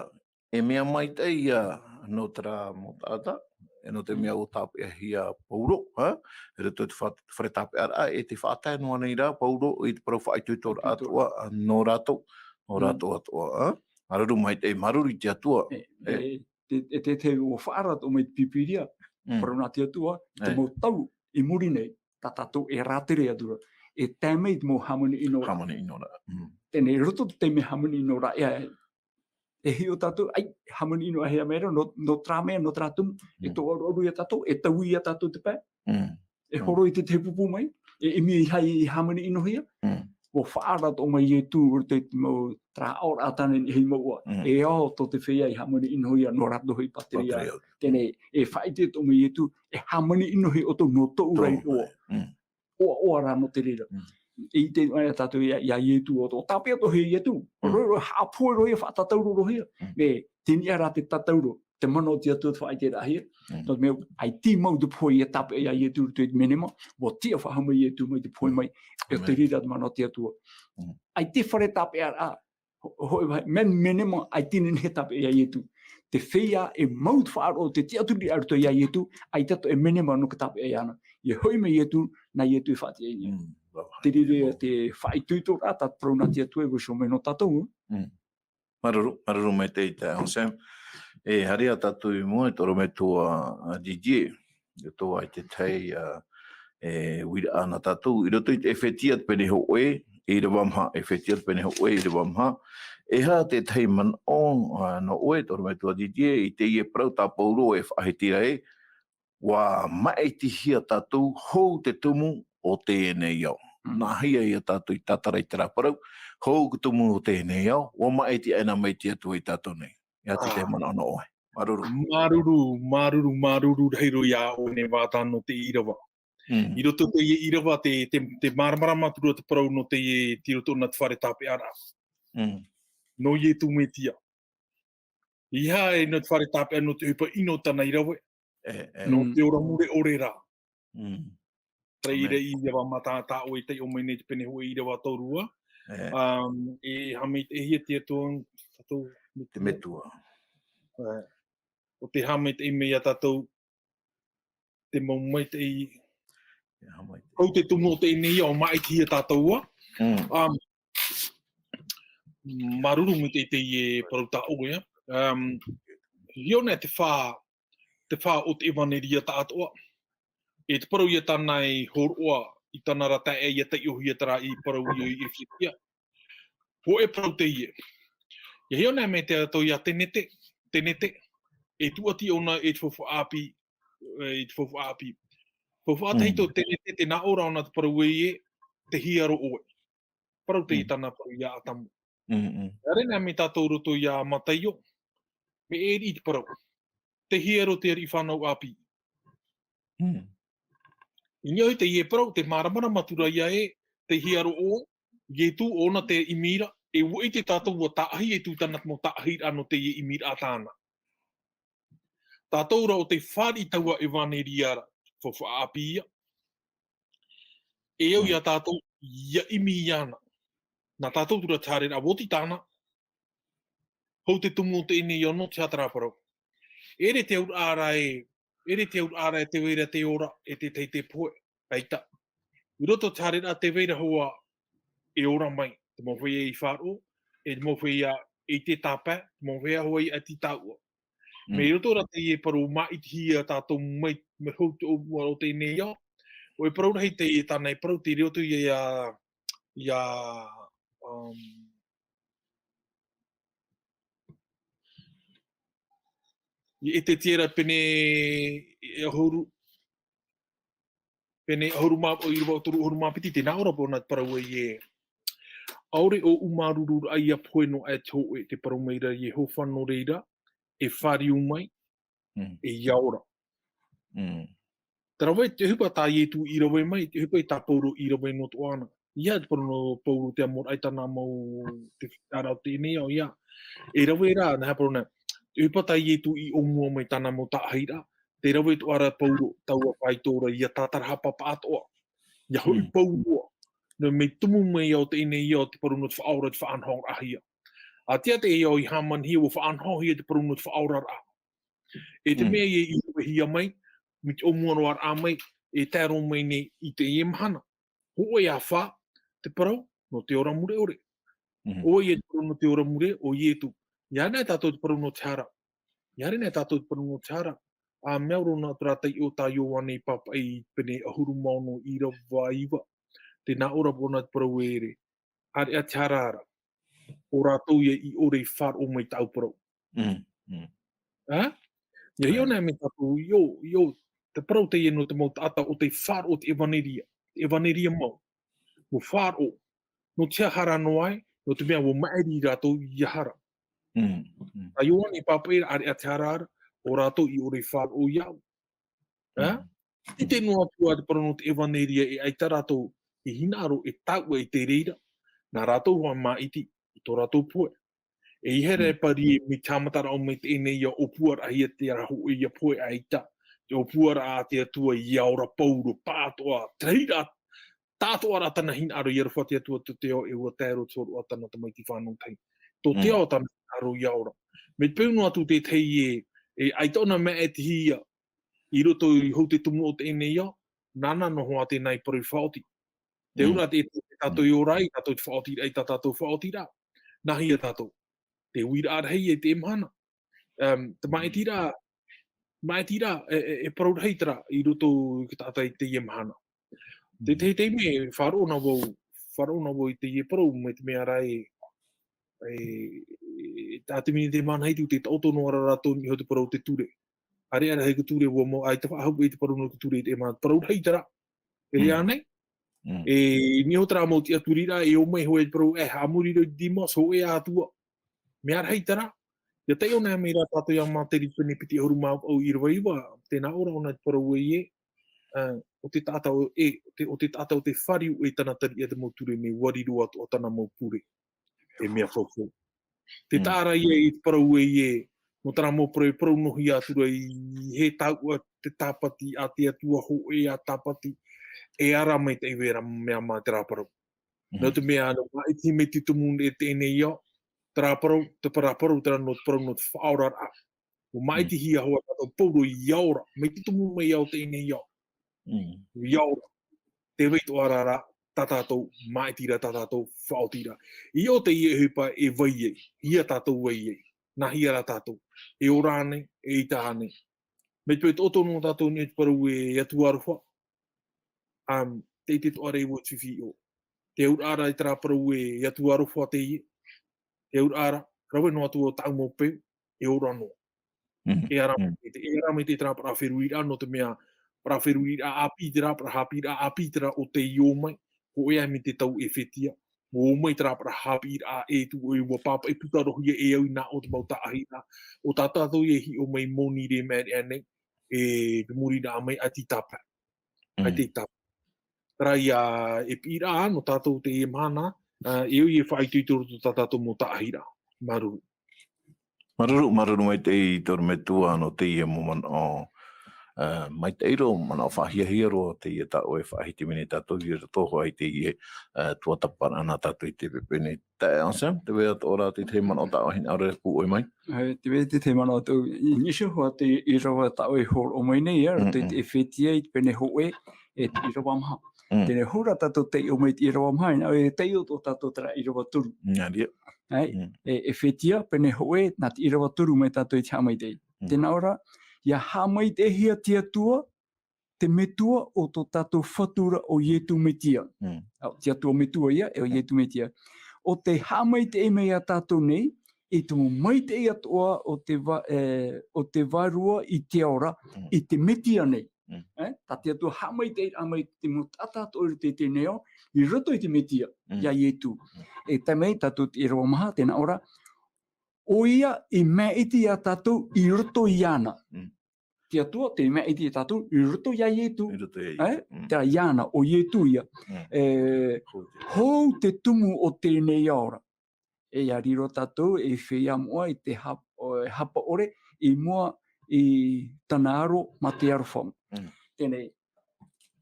e mea maitaʻi ia nō terā mau taʻata, e nō te Mm. mea ʻua tāpeʻahia Paulo, ha? I roto i te fa-, fare tāpeʻaraʻa, e tē faʻatae noa nei rā Paulo i te parau faʻaitoitoraʻa Faʻaitoito. atoʻa nō rātou, nō Mm. rātou atoʻa, ha? Māuruuru maitaʻi, māuruuru i te Atua. E, E. e, te, e te, te ʻua faʻaara atoʻa mai te Pīpīria, Mm. parau nā te Atua, te E. mau tau i muri nei, tā tātou e rātere atu ra, e tae mai te mau hāmani ʻino ra. Hāmani ʻino ra. Mm. Teie nei, i roto i te taime hāmani ʻino ra, e, e hiʻo tātou, ʻaita, hāmani ʻino ʻāhea mai ra, nō, nō terā mea, nō terā tumu, e Mm. tūʻoruʻoru ia tātou, e taui ia tātou te pae, Mm. e Mm. horo i te tahi pupu mai, e ʻimi i hai i hāmani ʻinohia. Mm. ʻUa faʻaara atoʻa mai Ietu, i roto i te mau, terā aʻoraʻa tāna i niʻa i te mau ʻoaʻoa. Mm. E ao tō te feiā i hāmani ʻinohia, nō rātou hoʻi pātireia. Pātireia. Teie nei, e faʻaʻite atoʻa mai Ietu, e hāmani ʻinohia ʻoutou nō tōʻu ra iʻoa. Mm. ʻOaʻoa rā nō te reira. Mm. E ʻite anaʻe tātou ia, ia Ietu ʻo, ʻo tāpeʻa atoʻahia Ietu. Mm. Roa, roa, haʻapohe roa ia, faʻatatauro roa ia. Mm. Mea, tei niʻa rā te tatauro, te mana o te Atua te faʻaʻiteraʻahia. Mm. Nō te mea, ʻaita i mau te pohe ia tāpeʻa ia Ietu i roto i te menema, ʻua tiʻa faʻahou mai Ietu mai te pohe Mm. mai, e ʻo te Amen. reira te mana o te Atua. Mm. ʻAita e fare tāpeʻaraʻa, ho-, hōʻē vāhi, mea menema, ʻaita e nehenehe e tāpeʻa ia Ietu. te feiā e mau te faʻaroʻo o te tiʻaturi a roto iā Ietu, ʻaita atoʻa e menema nō te tāpeʻa iāna. E hoʻi mai Ietu, nā Ietu e faʻatiʻa i niʻa. Mm, wow. Te reira te faʻaitoito rā, tā te parau nā te Atua e vaiiho mai nō tātou. Mm. Māuruuru, māuruuru maitaʻi taeaʻe Sam. E haere ā tātou i mua i tō ʻorometua, ā, Didier. I roto i te tahi, ā, e, uiraʻa nā tātou, i roto i te Efetia te pene hōʻē, ʻīrava maha, Efetia te pene hōʻē, ʻīrava maha. E aha te tahi manaʻo, ā, nō ʻoe, tō ʻorometua Didier, i teie parau tā Paulo e faʻahiti ra ē, ʻua maʻitihia tātou hou te tumu o teie nei ao. Mm. Nāhea ia tātou i tātara i terā parau, hou te tumu o teie nei ao, ʻua maʻiti aʻena mai te Atua ia tātou nei. E aha te tahi manaʻo nō ʻoe. Māuruuru. Māuruuru, māuruuru, māuruuru rahi roa iā ʻoe nei Vata nō te ʻīrava. Mm. I roto i teie ʻīrava te, te, te māramarama atu ra te parau nō teie, tei roto nā te fare tāpeʻaraʻa. Mm. Nō Ietu Metia. ʻEiaha e nō te fare tāpeʻa nō te ʻohipa ʻino tāna i rave. E, e. Nō Mm. te ora mure ʻore rā. Mm. Terā Amen. Ia vā mata tā ʻoe i taiʻo mai nei te pene hōʻē ʻīrava toru ā. E. Um, e haʻamaitaʻihia te Atua, tātou Te Metua. E, ʻo tē haʻamaitaʻi mai iā tātou, te mau maitaʻi. E haʻamaitaʻi. Hou te tumu o teie nei ao, maʻitihia tātou ā. Mm. Um, māuruuru maitaʻi teie parau tā ʻoe, ā. Um, ʻia ʻō nei te fā, te fā o te ʻevaneria tāʻatoʻa. E te parau ia tāna i hōroʻa, i tāna ra taeaʻe ʻia taiʻohia terā i parau i, i Efetia. Hōʻē parau teie. ʻIa hiʻo nei mai te atoʻa iā Tenete, Tenete, e tūʻati ʻōna i te faufaʻa ʻāpī, e, i te faufaʻa ʻāpī. Faufaʻa Mm. tahito Tenete, tē nā ʻō ra ʻōna te parau ē, tei hiero ʻoe. Parau teie Mm. tāna parau iā Atamu. Mm, mm. ʻIa haere nei mai tātou i roto iā Mataio, mea ʻē riʻi te parau. Tei hiero te ariʻi fānau ʻāpī. Mm. I niʻa i teie parau, tē māramarama atu ra ïa ē, tei hiero ʻoe, Ietu ʻōna te ʻimiraʻa, e ʻua ʻite tātou ʻua tāʻahi Ietu i tāna mau tāʻahiraʻa nō teie ʻimiraʻa tāna. Tātou rā ʻo tē fāriʻi i taua ʻevaneria ra, faufaʻa ʻāpī ïa. E au Mm. iā tātou, ʻia ʻimi iāna. Nā tātou atu ra te haereraʻa, ʻua oti tāna, hou te tumu o teie nei ao nō te aha terā parau. ʻEʻere te auraʻa ra e, ʻeʻere te auraʻa ra e tē vai ra te ora, e te tahi te pohe, ʻaita. I roto i te haereraʻa tē vai ra hoʻi e ora mai, te mau feiā i faʻaroʻo, e te mau feiā i te tāpae, te mau feiā hoʻi ʻati tāua. Mm. Mai roto rā teie parau maʻitihia tātou mai, mai hou te ʻōmua o teie nei ao. ʻO e parau rahi teie tāna e parau tei roto ïa, ïa, ïa, um, i te tiera pene ʻahuru, pene ʻahuru mā, ʻo ʻīrava toru ʻahuru mā piti, tē nā ʻō ra ʻōna te parau ē, ʻaore ʻoʻu māuruururaʻa ʻia pohe noa aʻe te hōʻē, tē parau mai ra Iehova nō reira, e fāriu mai, Mm. e ʻia ora. Mm. Terā vai te ʻohipa tā Ietu i rave mai, te ʻohipa tā Paulo i rave noa atoʻa na. ʻEiaha te parau nō Paulo te amo raʻa i tāna mau te fitara o teie nei ao ïa. E rave rā, nā hea parau nei. Te ʻohipa tā Ietu i ʻōmua mai tāna mau tāʻahiraʻa. Tē rave atoʻa ra Paulo, taua faito ra ʻia tātarahapa paʻatoʻa. ʻIa hoʻi Mm. pauroa. Nō te mea tumu mai ā o teie nei ao te parau nō te faʻaora, te faʻanahoraʻahia. ʻA tia teie ao i hāmanihia, ʻua faʻanahohia te parau nō te faʻaoraraʻa. E te Mm. mea ïa i ravehia mai, mai te ʻōmua roa raʻa mai, e tae roa mai nei i teie mahana. Hōʻē ā fā, te parau nō te ora mure ʻore. Mhm. ʻO ʻoia te parau nō te ora mure, ʻo Ietu. ʻIa haere nei tātou te parau nō te hara. ʻIa haere nei tātou te parau nō te hara. ʻA mea au ra nō te reira taiʻo tā Ioane i pāpaʻi i pene ʻahuru mā ono ʻīrava iva. Tē nā ʻō ra ʻōna te parau ē, haere ā te hara ra. ʻO rātou ïa i ʻore i faʻaroʻo mai tāʻu parau. Mm, mm. Ā? ʻIa hiʻo Ā. nei mai tātou, ʻio, ʻio, te parau teie nō te mau taʻata ʻo tē faʻaroʻo te ʻevaneria, te ʻevaneria mau. ʻUa faʻaroʻo, nō te hara noa ai, nō te mea ʻua maʻiri rātou ʻia hara. Mm, mm. Tā Ioane i pāpaʻi ra, haere ā te hara ra, ʻo rātou i ʻore i faʻaroʻo iāʻu. Ā? Mm. ʻIte noa atu ā te parau nō te ʻevaneria e ʻaita rātou e hinaʻaro e taʻua i te reira, nā rātou hoʻi māʻiti i tō rātou pohe. E ʻeiaha Mm. e pari mai te haʻamataraʻa mai teie nei ʻia ʻōpuaraʻahia te hōʻē ïa pohe ʻaita. Te ʻōpuaraʻa a te Atua ʻia ora Paulo, paʻatoʻa, te reira, tāʻatoʻa rā tāna hinaʻaro ʻia aroha te Atua tō te ao e ʻua tae roa te hōroʻa tāna tamaiti fānau tahi. Tō te ao tāna te hinaʻaro ia ora. Mai te peu noa atu tētahi e, e ʻaita ʻōna maʻitihia i roto i hou te tumu o teie nei ao, nāna noa atu tēnā i parau faʻaoti. Te ura te, te tātou i ora ai, tātou te faʻaoti ai, tā tātou faʻaoti rā. Nā hea tātou. Te uiraʻa rahi e te mahana. Um, te maʻitiraʻa, maʻitiraʻa, e, e, e parau rahi terā i roto i te taʻata i teie mahana. Te, te, te mea, faʻaroʻo na vau, faʻaroʻo na vau i teie parau, mai te mea rā e, e, e, tā te miniti e mahana hitu, te taʻoto noa rā rātou i niʻa i te parau te ture. Are, are, hei te ture, ua mau, ai te faʻahau i te parau no te ture, i te mā, parau rahi terā. E rā nei? E, niʻa i terā mau tiʻaturiraʻa, e ō mai hoʻi te parau, e, haʻamori roa i te mā, so e ātua. Mea rahi terā. Ia taiʻo na mai rā tātou ia Māteri pene piti ʻahuru mā vaʻu ʻīrava iva, tēnā ora ʻōna te parau e, e, o te taʻata o, e, o te, o te taʻata o te fāriu e tāna tariʻa te mau ture nei, ua riro atoʻa tāna mau pure. E mea faufaʻa. Te taʻa ra ia i te parau e, no terā mau parau, parau noa atu ra i he taua te tāpati a te Atua hōʻē a tāpati, e ara mai te iva ra mea mā terā parau. No te mea, no maʻiti mai te tumu e teie nei ao, terā parau, te parau, parau, terā no te parau, no te faʻaoraraʻa. ʻUa maʻitihia hoʻi tātou pauroa ia ora, mai te tumu mai ao teie nei ao. Ia ora. Te vai tō ara rā, tā tātou, maʻiti ra tā tātou, faʻaoti ra. I ʻō teie ʻohipa e vai ai, hia tātou vai ai. Nā hea rā tātou. E ora ānei, e ʻaita ānei. Mai te peu tō tō no tātou nei te parau e Atua aroha. Um, te, te toʻa rā i ua fifi ʻō. Te auraʻa ra i terā parau e Atua aroha teie. Te auraʻa ra, rave noa atu o tāʻu mau peu, e ora noa. E ara mai te, e ara mai te terā parau feruriraʻa, no te mea parau feruriraʻa ʻāpī terā, parau haʻapiʻiraʻa ʻāpī terā o tei ō mai, hōʻē mai te tau Efetia. ʻUa ō mai terā parau haʻapiʻiraʻa e tū ʻoe ʻua pāpaʻi puta roa hia e au i nā ʻō te mau taʻahiraʻa. ʻO tā tātou e hiʻo mai moni rē mai ānei, e te moni rā mai a te tāpaʻi. Ai te tāpaʻi. Terā ia e piʻiraʻa no tātou teie mahana, e au e faʻaitoito roto tā tātou mau taʻahiraʻa. Māuruuru. Māuruuru, māuruuru maitaʻi i te ʻorometua no teie mau manaʻo, e, maitaʻi roa, manaʻo faʻahiahia roa, teie tā ʻoe e faʻahiti mai nei tātou i roto hoʻi teie, e, tuatāpaparaʻa nā tātou i te pepe nei. Taeaʻe Anselme, tē vai atoʻa ra te tahi manaʻo tā ʻoe e hinaʻaro e pūʻoi mai? E, tē vai te tahi manaʻo tō, i nisi hoʻi te ʻīrava tā ʻoe e hōroʻa mai nei, e, roto i te Efetia i te pene hōʻē, e te ʻīrava maha. Teie nei hoʻi rā tātou taiʻo mai te ʻīrava maha, e, taiʻo tō tātou terā ʻīrava toru. Nā reira. E, Efetia, pene hōʻē, nā te ʻīrava toru mai tātou i te haʻamaitaʻi. Tēnā ora, ia haʻamaitaʻihia te Atua, te Metua o tō tātou Fatu ra ʻo Ietu Metia. Au, te Atua Metua ia, e ʻo Ietu Metia. ʻO tē haʻamaitaʻi mai ia tātou nei, i te mau maitaʻi atoʻa o te va-, e, o te Vārua i te ao ra, i te Metia nei. E, tā te Atua haʻamaitaʻiraʻa mai te mau taʻata atoʻa i roto i teie nei ao, i roto i te Metia, ia Ietu. E tae mai tātou te ʻīrava maha, tēnā ora, ʻoia i maʻiti ia tātou i roto iāna. Te Atua, tē maʻiti ia tātou i roto ia Ietu. I roto ia Ietu. E, terā iāna, ʻo Ietu ia. E, hou te tumu o teie nei ao ra. E ia riro tātou ei feiā moʻa i te hap-, e, hapa ʻore i mua i tāna aro mā te aroha. Teie nei,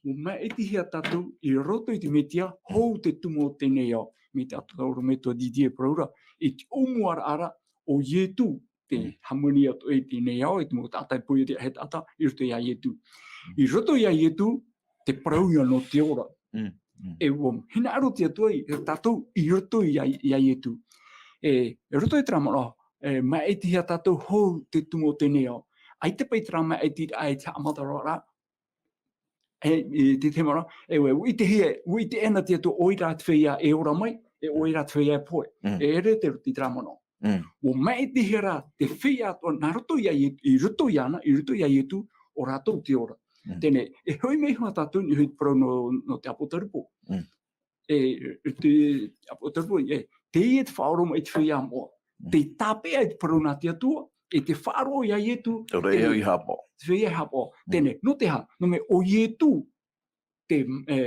ʻua maʻitihia tātou i roto i te Metia, hou te tumu o teie nei ao. Mai tā te ʻorometua Didier e parau ra, i te ʻōmuaraʻa ra ʻo Ietu, te hāmani atoʻa i teie nei ao, i te mau taʻata e poiʻa te taʻata, i roto ia Ietu. I roto ia Ietu, te parau ia nō te ora. E ʻua hinaʻaro te Atua ia tātou i roto ia, ia Ietu. E, i roto i terā manaʻo, e, maʻitihia tātou hou te tumu o teie nei ao. ʻAita paʻi terā maʻitiraʻa e te haʻamata roa ra, e, e te, te manaʻo, e, ʻua, ʻua ʻitehia, ʻua ʻite ʻē na te Atua ʻoia rā te feiā e ora mai, e ʻoia rā te feiā e pohe. E ʻere te, te terā manaʻo. ʻUa maʻitihia rā te feiā atoʻa, nā roto ia Ie-, i roto iāna, i roto ia Ietu, ʻo rātou te ora. Teie nei, e hoʻi mai hoʻi tātou i niʻa i te parau nō, nō te ʻApotarupo. E, te ʻApotarupo, e, teie te faʻaoromaʻi i te feiā moʻa. Tē tāpeʻa i te parau nā te Atua, e te faʻaroʻo ia Ietu, ʻaore e au i haʻapaʻo. Te feiā i haʻapaʻo. Teie nei, nō te aha, nō te mea ʻo Ietu, te, e,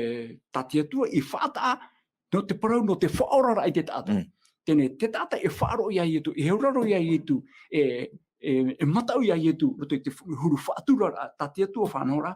tā te Atua i faʻataʻa, nō te parau, nō te faʻaoraraʻa i te taʻata. Teie nei, te taʻata e faʻaroʻo ia Ietu, e auraro ia Ietu, e, e, e mataʻu ia Ietu, roto i te fu-, huru faʻaturaraʻa, tā te Atua faʻanahoraʻa.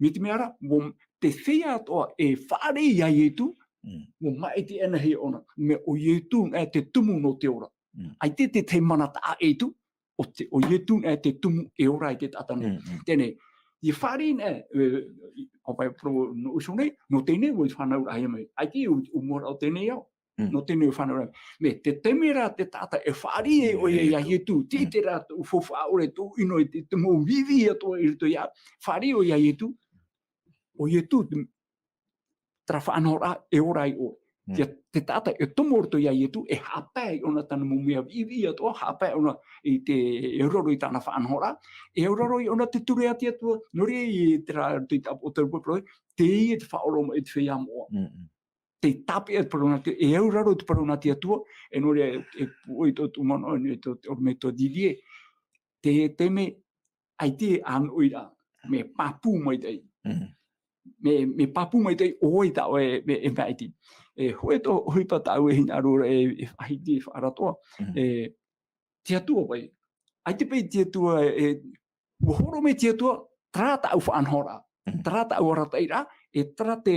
Mai te mea ra, ʻua, te feiā atoʻa e faʻaroʻo ia Ietu, Mm. Mo maʻiti ʻanahi ʻōna, mea ʻo Ietu nā te tumu nō te ora. Mm. ʻAita te, te mana taʻa ʻē atu, ʻo te, ʻo Ietu nā te tumu e ora i te taʻata nei. Mm, mm. Teie, ʻia fāriʻi nā, e, e, ʻo vai pro no uso nei, nō teie nei, ʻua fānauraʻahia mai. ʻAita ʻo, ʻo mua ra ʻo teie nei ao. Mm. Nō teie nei ʻua fānauraʻahia. Mea te taime ra te taʻata e fāriʻi ʻoia ia Ietu. Ietu. Tē ʻite ra tō faufaʻa ʻore, tō ʻino i te, te mau viʻiviʻi atoʻa i roto ia. Fāriʻi ʻoia ia Ietu. ʻO Ietu, te, terā faʻanahoraʻa e ora ai ʻoe. Mm. Te, te taʻata e tomo roto ia Ietu, e haʻapae ʻōna tāna mau mea viʻiviʻi atoʻa, haʻapae ʻōna i te, e auraro i tāna faʻanahoraʻa, e auraro ʻōna te ture a te Atua, nō reira i terā, te, o te, o te, teie te faʻaoromaʻi i te feiā moʻa. Mm, mm. Te tāpeʻa te parau nā te, e auraro te parau nā te Atua, e nō reira e, e pūʻoi tō, tō manaʻo, e tō, tō, me tō Didier. Te, te mea, ʻaita e ʻānoʻiraʻa, mea pāpū maitaʻi. Mm. Mea, mea pāpū maitaʻi ʻoe tā ʻoe, mea, e maʻiti. E, hōʻē tō, ʻohipa tāʻu e hinaʻaro ra, e, e faʻahiti, e faʻaratoa. Mm. E, te Atua paʻi. ʻAita paʻi te Atua, e, ʻua hōroʻa mai te Atua, terā tāʻu faʻanahoraʻa, Mm. terā tāʻu arataʻiraʻa, e terā te,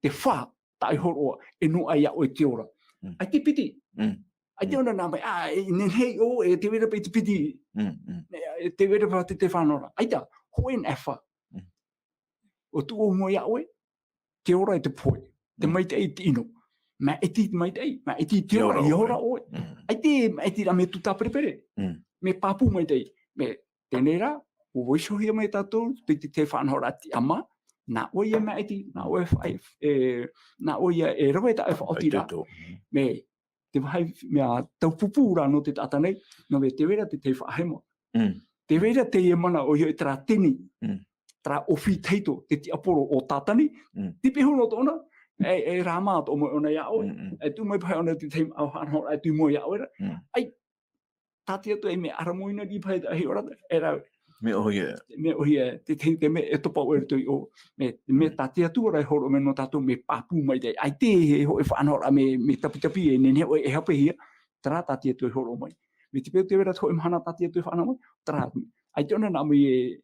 te fā tāʻu hōroʻa, e nō ʻoe ia ʻoe te ora. Mm. ʻAita e piti. Mm. ʻAita Mm. ʻōna nā mai, ā, e nehenehe ʻoe, e tē vai ra paʻi te piti. Mm, mm. E, e tē vai ra paʻi te, te faʻanahoraʻa. ʻAita, hōʻē nā e fā. Mm. ʻO tō ʻoe moʻa ia ʻoe, te ora e te pohe. Te Mm. maitaʻi te ʻino. Maʻiti te maitaʻi, maʻiti te Te ora, ora ʻia ora ʻoe. ʻoe. Mm. ʻAita e maʻitiraʻa mea tūtāperepere. Mm. Mea pāpū maitaʻi. Mea teie rā, ʻua vaiihohia mai tātou, te, te, te faʻanahoraʻa tiʻamā, nā ʻoe ia e maʻiti, nā ʻoe e fa-, e, e, nā ʻoe ia e rave tā ʻoe faʻaotiraʻa. Faʻaitoito. Mm. Mea, te vāhi, mea taupupū rā nō te taʻata nei, nō te, tē vai ra te, te faʻahema. Mm. Tē vai ra teie mana ʻoia hoʻi terā teni, Mm. terā ʻōfī tahito, te tiaporo ʻo Tātani, Mm. te pehu nō tōna, e, e rā mā tō moe ʻōna ia ʻoe, Mm, mm. e tū mai paʻi ʻōna te tahi mau faʻanahoraʻa e tū moe ia ʻoe ra. Mm. ʻAi, tā te Atua e mea ʻaramoina riʻi paʻi tā hiʻo ra, e rā. Mea ʻōhie. Mea ʻōhie, te, te, te mea e topa ʻoe i roto iʻō, mea, mea Mm. tā te Atua rā e hōroʻa mai nō tātou, mea pāpū maitaʻi. ʻAita e hōʻē faʻanahoraʻa mea, mea tapitapi e nehenehe ʻoe e hapehaʻa, terā tā te Atua e hōroʻa mai. Mea te peu tē vai ra te hōʻē mahana tā te Atua e faʻanaho mai, terā, ʻaita ʻōna nā mai e,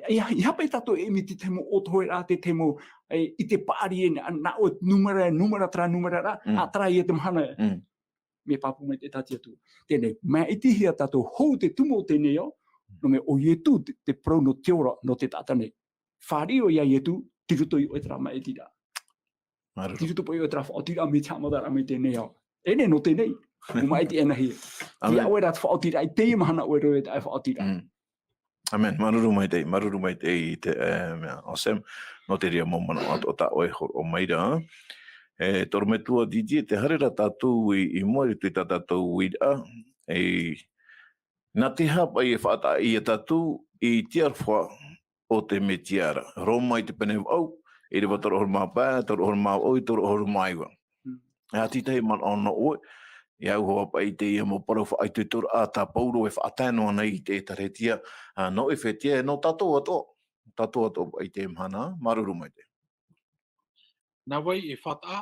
e, e, e hape tātou e ʻimi te tahi mau ʻōtoheraʻa, te tahi mau, e, ʻite paʻari e nā, nā ʻoe nūmera, nūmera, terā nūmera rā, Mm. ā, terā ia te mahana. Mm. Mea pāpū maitaʻi tā te Atua. Teie, maʻitihia tātou hou te tumu o teie ao, nō mea ʻo Ietu te, te parau nō te ora, nō te taʻata nei. Fāriʻi ʻoe ia Ietu, tei roto iā ʻoe terā maʻitiraʻa. Māuruuru. Tei roto paʻi iā ʻoe terā faʻaotiraʻa mai te haʻamataraʻa mai teie ao. E nehenehe nō teie nei, ʻua maʻiti ʻanahi. ʻĀmene. Iā ʻoe rā te faʻaotiraʻa, i teie mahana ʻoe roa e taʻa faʻaotiraʻa. Mm. ʻĀmene. Māuruuru maitaʻi, māuruuru maitaʻi i te, e, mea, ʻo Sam, nō te reira mau manaʻo atoʻa tā ʻoe e hōroʻa mai ra. E, te ʻorometua Didier, tē haere ra tātou i, i mua i roto i tā tātou uiraʻa, e, nā te aha paʻi e faʻataʻa ia tātou i te aroha o te Mesia ra. Roma i te pene vaʻu, ʻīrava toru ʻahuru mā pae, toru ʻahuru mā vaʻu, toru ʻahuru mā iva. Mm. E aha te tahi manaʻo nō ʻoe, e au hoʻi paʻi i teie mau parau faʻaitoitoraʻa tā Paulo e faʻatae noa nei i te ʻĒtārētia, ā, nō ʻEfetia, nō tātou atoʻa, tātou atoʻa paʻi i teie mahana, māuruuru maitaʻi. Nā vai e faʻataʻa?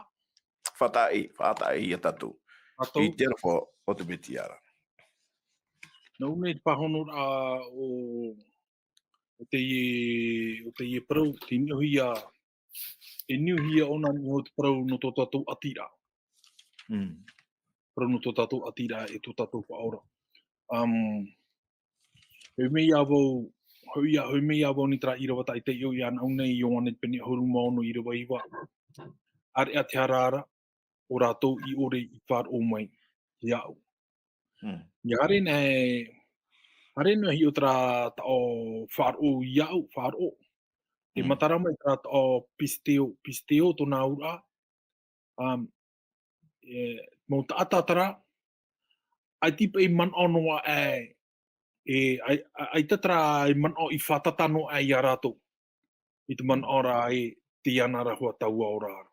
Faʻataʻa, faʻataʻa ia tātou. Tātou. I te aroha o te Mesia ra. Nō ʻō nei te pāhonoraʻa o, o teie, o teie parau, tē niʻa hoʻi ia, e niʻa hoʻi ia ʻōna i niʻa i te parau nō tō tātou ʻātīraʻa. Mm. Parau nō tō tātou ʻātīraʻa e tō tātou Faʻaora. Um, Hoʻi mai ia vau, hoʻi ia, hoʻi mai ia vau nei terā ʻīrava tāʻitaʻi ʻoia nā ʻō nei i Ioane pene ʻahuru mā ono ʻīrava iva. ʻĀreʻa te hara ra, ʻo rātou i ʻore i faʻaroʻo mai iāʻu. Mm. ʻIa haere nei, haere nei hiʻo terā taʻo faʻaroʻo iāʻu, faʻaroʻo. E Mm. matara mai terā taʻo pisteo, pisteo tōna auraʻa, um, e, mau taʻata terā, ʻaita paʻi manaʻo noa aʻe, e, ʻai-, ʻa-, ʻaita terā e manaʻo i fātata noa aʻe ia rātou. I te manaʻo ra e tē iāna ra hoʻi taua ora ra.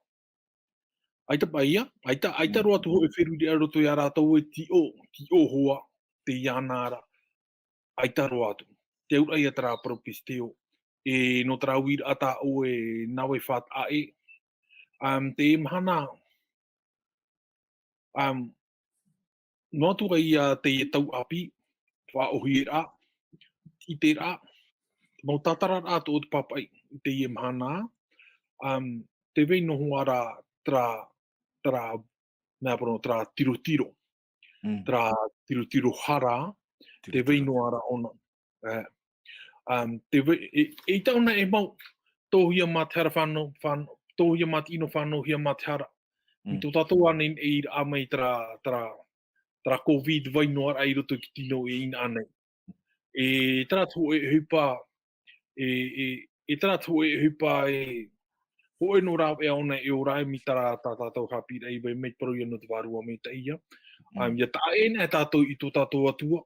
ʻAita paʻi ia, ʻaita, ʻaita Mm. roa atu hoʻi e feruri ra i roto ia rātou e tiʻo, tiʻo hoʻi, tē iāna ra. ʻAita roa atu. Te auraʻa ia terā parau pisteo. E, nō terā uiraʻa tā ʻoe nā vai faʻataʻa ē. Um, te mahana, um, noa atu ai ia teie tauʻapi, faʻaʻōhieraʻa, ʻiteraʻa, mau tātararaʻa tō te pāpaʻi, i teie mahana, um, tē vai noa ra terā, terā, nā parau, terā tirotiro, Mm. terā tirotiro hara, te Tirotiro. vai noa ra ʻōna. Eh, um, te vai, e, e ʻaita ʻōna e mau, tōhia mā te hara fānau, fān-, tōhia mā te ʻino fānauhia mā te hara. I Mm. tō tātou ānei, i rā mai terā, terā, terā covid vai noa ra i roto i te tino e inaha nei. E terā te hōʻē ʻohipa, e, e, e terā te hōʻē ʻohipa e, hōʻē noa rāveʻa ʻōna e ora ai mai terā tā tātou haʻapiʻiraʻa i vai mai te parau ia nō te vārua maitaʻi ia. Mm. Um, ʻia taʻa ʻē na e tātou i tō tātou Atua.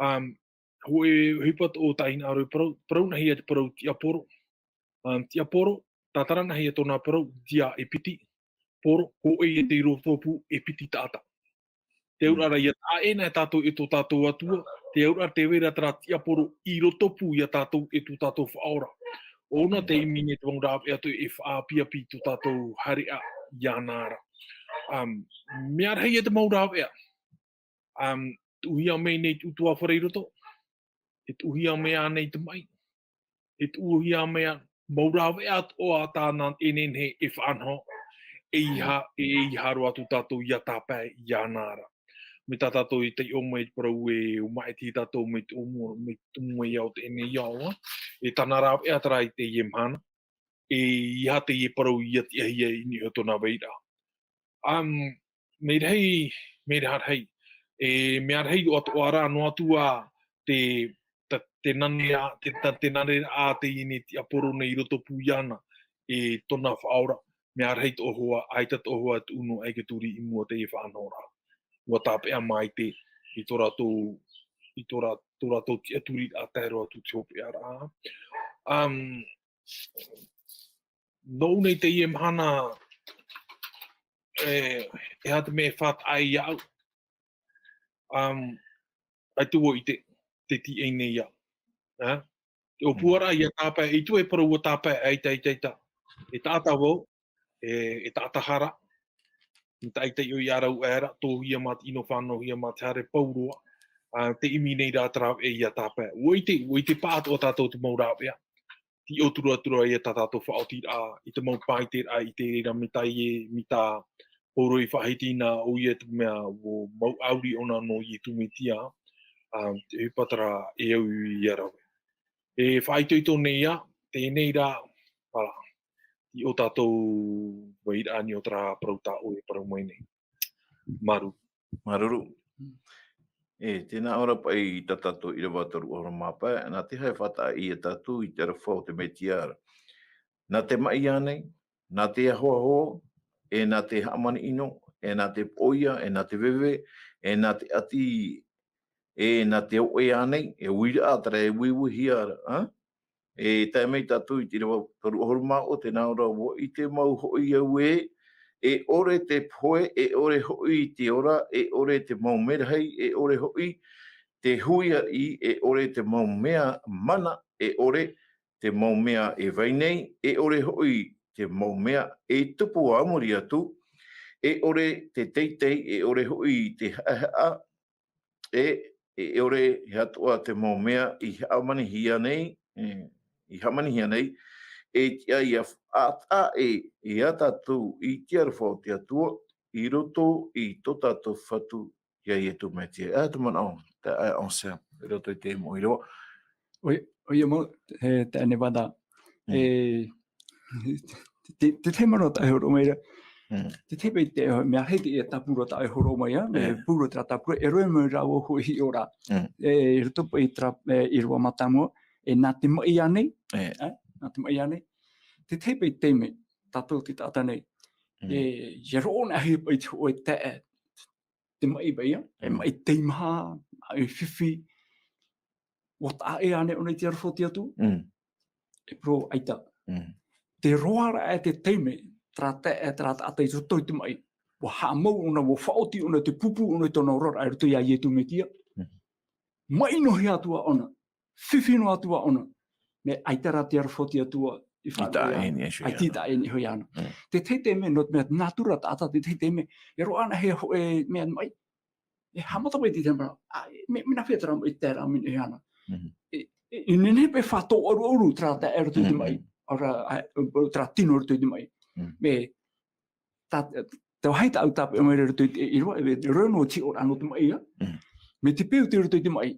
Um, hōʻē ʻohipa tō tāʻu e hinaʻaro e parau, paraunahia te parau tiaporo. Um, tiaporo, tātarahia tōna parau, dia e piti, poro, hōʻē ia te rotopū e piti taʻata. Te auraʻa ra ʻia taʻa ʻē na e tātou e tō tātou Atua, te auraʻa ra tē vai ra terā tiaporo i rotopū ia tātou e tō tātou Faʻaora. ʻŌna tē ʻimi nei te mau rāveʻa atoʻa e faʻaʻapiʻapi i tō tātou haereʻa iāna ra. Um, mea rahi ia te mau rāveʻa. Um, tuʻuhia mai nei te ʻutuāfare i roto. E tuʻuhia mai ānei te maʻi. E tuʻuhia mai ā, mau rāveʻa atoʻa tāna e nehenehe e faʻanaho, ʻeiaha, e ʻeiaha roa atu tātou ʻia tāpae iāna ra. Mai tā tātou i taiʻo mai te parau e ʻōmaʻi tātou mai te ʻōmua, mai te ʻōmua ia o teie nei ao, e tāna rāveʻa terā i teie mahana, ʻeiaha teie parau ʻia tiʻahia i niʻa i tōna vairaʻa. Um, mea rahi, mea rahi, e, mea rahi atoʻa rā noa atu ā te, ta-, te nane a, te, ta-, te nane a teie nei tiaporo nei i rotopū iāna, e tōna Faʻaora, mea rahi tō ʻoe hoa, ʻaita tō ʻoe hoa e tuʻu noa ai e turi i mua i teie faʻanahoraʻa. ʻUa tāpeʻa maitaʻi i tō rātou, i tō rā-, tō rātou tiʻaturiraʻa tae roa atu i te hopeʻaraʻa. Um, nō ʻō nei teie mahana, e, e aha te mea e faʻataʻa iāʻu. Um, ʻaita vau i ʻite, te tīaʻi nei ia. Eh? Te ʻōpuaraʻa ʻia tāpae, ʻaita e parau ʻua tāpae, ʻaita, ʻaita, ʻaita. E taʻata vau, e, e taʻata hara. Mea taitai ʻoe ʻia rau aʻera, tōhia mā te ʻino fānauhia mā te hara pauroa. A, tē ʻimi nei rā te rāveʻa ʻia tāpae. ʻUa ʻite, ʻua ʻite paʻatoʻa tātou te mau rāveʻa. Tē ʻō atu ra ia tā tātou faʻaotiraʻa, i te mau pāʻiteraʻa i te reira mai tā ʻoe, mai tā Pauro i faʻahiti na ʻoia te mea ʻua mau ʻauri ʻōna nō Iesu Mesia, a, te ʻohipa terā e au ʻia rave. E faʻaitoito nei ā, teie rā, ʻaita, i ʻō tātou vairaʻa i niʻa i terā parau tā ʻoe e parau mai nei. Māuruuru. Māuruuru. E, tēnā ora paʻi tā tātou ʻīrava toru ʻahuru mā pae, nā te aha e faʻataʻa ia tātou i te aroha o te Mesia ra. Nā te maʻi ānei, nā te ahoaho, e nā te hāmani ʻino, e nā te poʻia, e nā te veve, e nā te ʻati, e nā te oʻe ānei, e uiraʻa terā e uiuihia ra, ā? E tae mai tātou i te ʻīrava toru ʻahuru mā ono, tēnā ora ʻua ʻite mau hoʻi au ē, e ʻore te pohe, e ʻore hoʻi te ora, e ʻore te mau mea rahi, e ʻore hoʻi te hui ariʻi, e ʻore te mau mea mana, e ʻore te mau mea e vai nei, e ʻore hoʻi te mau mea e tupu a muri atu, e ʻore te teitei, e ʻore hoʻi te haʻehaʻa, e, e ʻore e atoʻa te mau mea i hāmanihia nei, e, i hāmanihia nei, e tiʻa ʻia faʻataʻa e, e ia tātou i te aroha o te Atua, i roto i tō tātou Fatu, ia Iesu Mesia. E te manaʻo, te, e, ancien, i roto i te mau ʻīrava. ʻOia, ʻoia mau, e, te ʻane vada. Mm. E, te, te, te manaʻo tā e hōroʻa mai ra. Mm. Te, te, te, mea rahi te, e tāpura tā e hōroʻa mai ra, e, e pure terā tāpura, e rave mai rāua hoʻi hiʻoraʻa. Mm. E, i roto paʻi terā, e, ʻīrava mātāmua, e nā te maʻi ānei, e, e, nā te maʻi ānei. Te, te paʻi taime, tātou te taʻata nei. Mm. E, e roʻo anaʻe paʻi te hōʻē taeaʻe, te maʻi paʻi ia, e maʻi teimaha, maʻi fifi, ʻua taʻa ʻē ānei ʻōna i te aroha o te Atua? Mm. E parau ʻaita. Mm. Te roaraʻa e te taime, terā tae-, e terā taʻata i roto i te maʻi. ʻUa haʻamau ʻōna, ʻua faʻaoti ʻōna, te pūpū ʻōna i tōna oraraʻa i roto ia Iesu Mesia. Mm. Maʻi noa atu ā ʻōna. Fifi noa atu ā ʻōna. Mea ʻaita rā te aroha o te Atua i faʻaroʻo iāna. ʻAita e taʻa ʻē iho iāna. Mm. Te tahi taime, nō te mea nātura taʻata, te tahi taime, e roaʻa anaʻe hōʻē mea maʻi. E haʻamata mai te taime ra, ā, e, mea, mea nā hea terā maʻi tae ra mai iāna. Mm. E, e, e nehenehe paʻi e faʻatōʻaruʻaru terā taeaʻe i roto i te maʻi. Mm. Ora, ā, terā tino i roto i te maʻi. Mm. Mea, tā, te vāhi tāʻu tāpeʻa mai ra i roto i te ʻīrava, e, e reo nō te hiʻoraʻa nō te maʻi, ā. Mm. Mai te peu tei roto i te maʻi.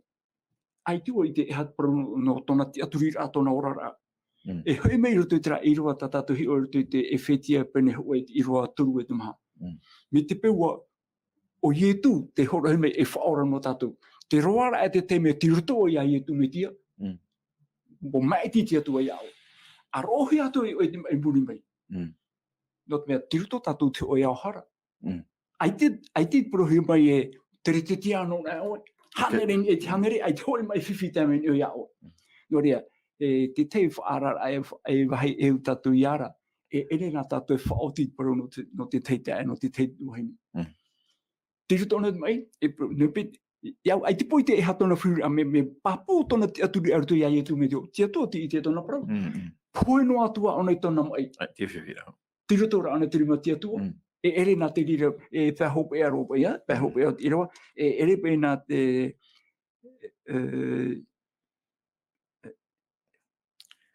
ʻAita vau i ʻite e aha te parau nō, nō tōna tiʻaturiraʻa, tōna oraraʻa. Mm. E hoʻi mai i roto i terā ʻīrava tā tātou hiʻo i roto i te Efetia pene hōʻē i te ʻīrava toru e te maha. Mm. Mai te peu ā, ʻo Ietu tei hōroʻahia mai e faʻaora nō tātou. Te roaraʻa e te taime tei roto ʻoe iā Ietu Metia. Mm. ʻUa maʻiti te Atua iā ʻoe. ʻA roʻohia atu ʻoe i te maʻi i muri mai. Mm. Nō te mea, tei roto tātou i te hōʻē ao hara. Mm. ʻAita, ʻaita i parauhia mai e tere te tiano nā ʻoe. Hānere i niʻa i te hānere, ʻaita hoʻi maʻi fifi tae mai i niʻa iā ʻoe. Mm. Nō reira, e, te tahi faʻaararaʻa e, e vāhi e au tātou ia ra, e ʻere nā tātou e faʻaoti i te parau nō te, nō te tahi taeaʻe, nō te tahi vahine. Mm. Tei roto ʻōna i te maʻi, e, nō pe-, ia, ʻaita i pōʻite e aha tōna fifi, ā, mea, mea pāpū tōna tiʻaturi i roto iā Ietu Metia, te Atua tei ʻite tōna parau. Mm, mm. Pohe noa atu ā ʻōna i tōna maʻi. ʻAita e fifi ra. Tei roto rā ʻōna i te rima o te Atua. Mm. E ʻere nā te reira, e pae hopeʻa roa paʻi, ā, pae hopeʻa o te ʻīrava, e ʻere paʻi nā te, e,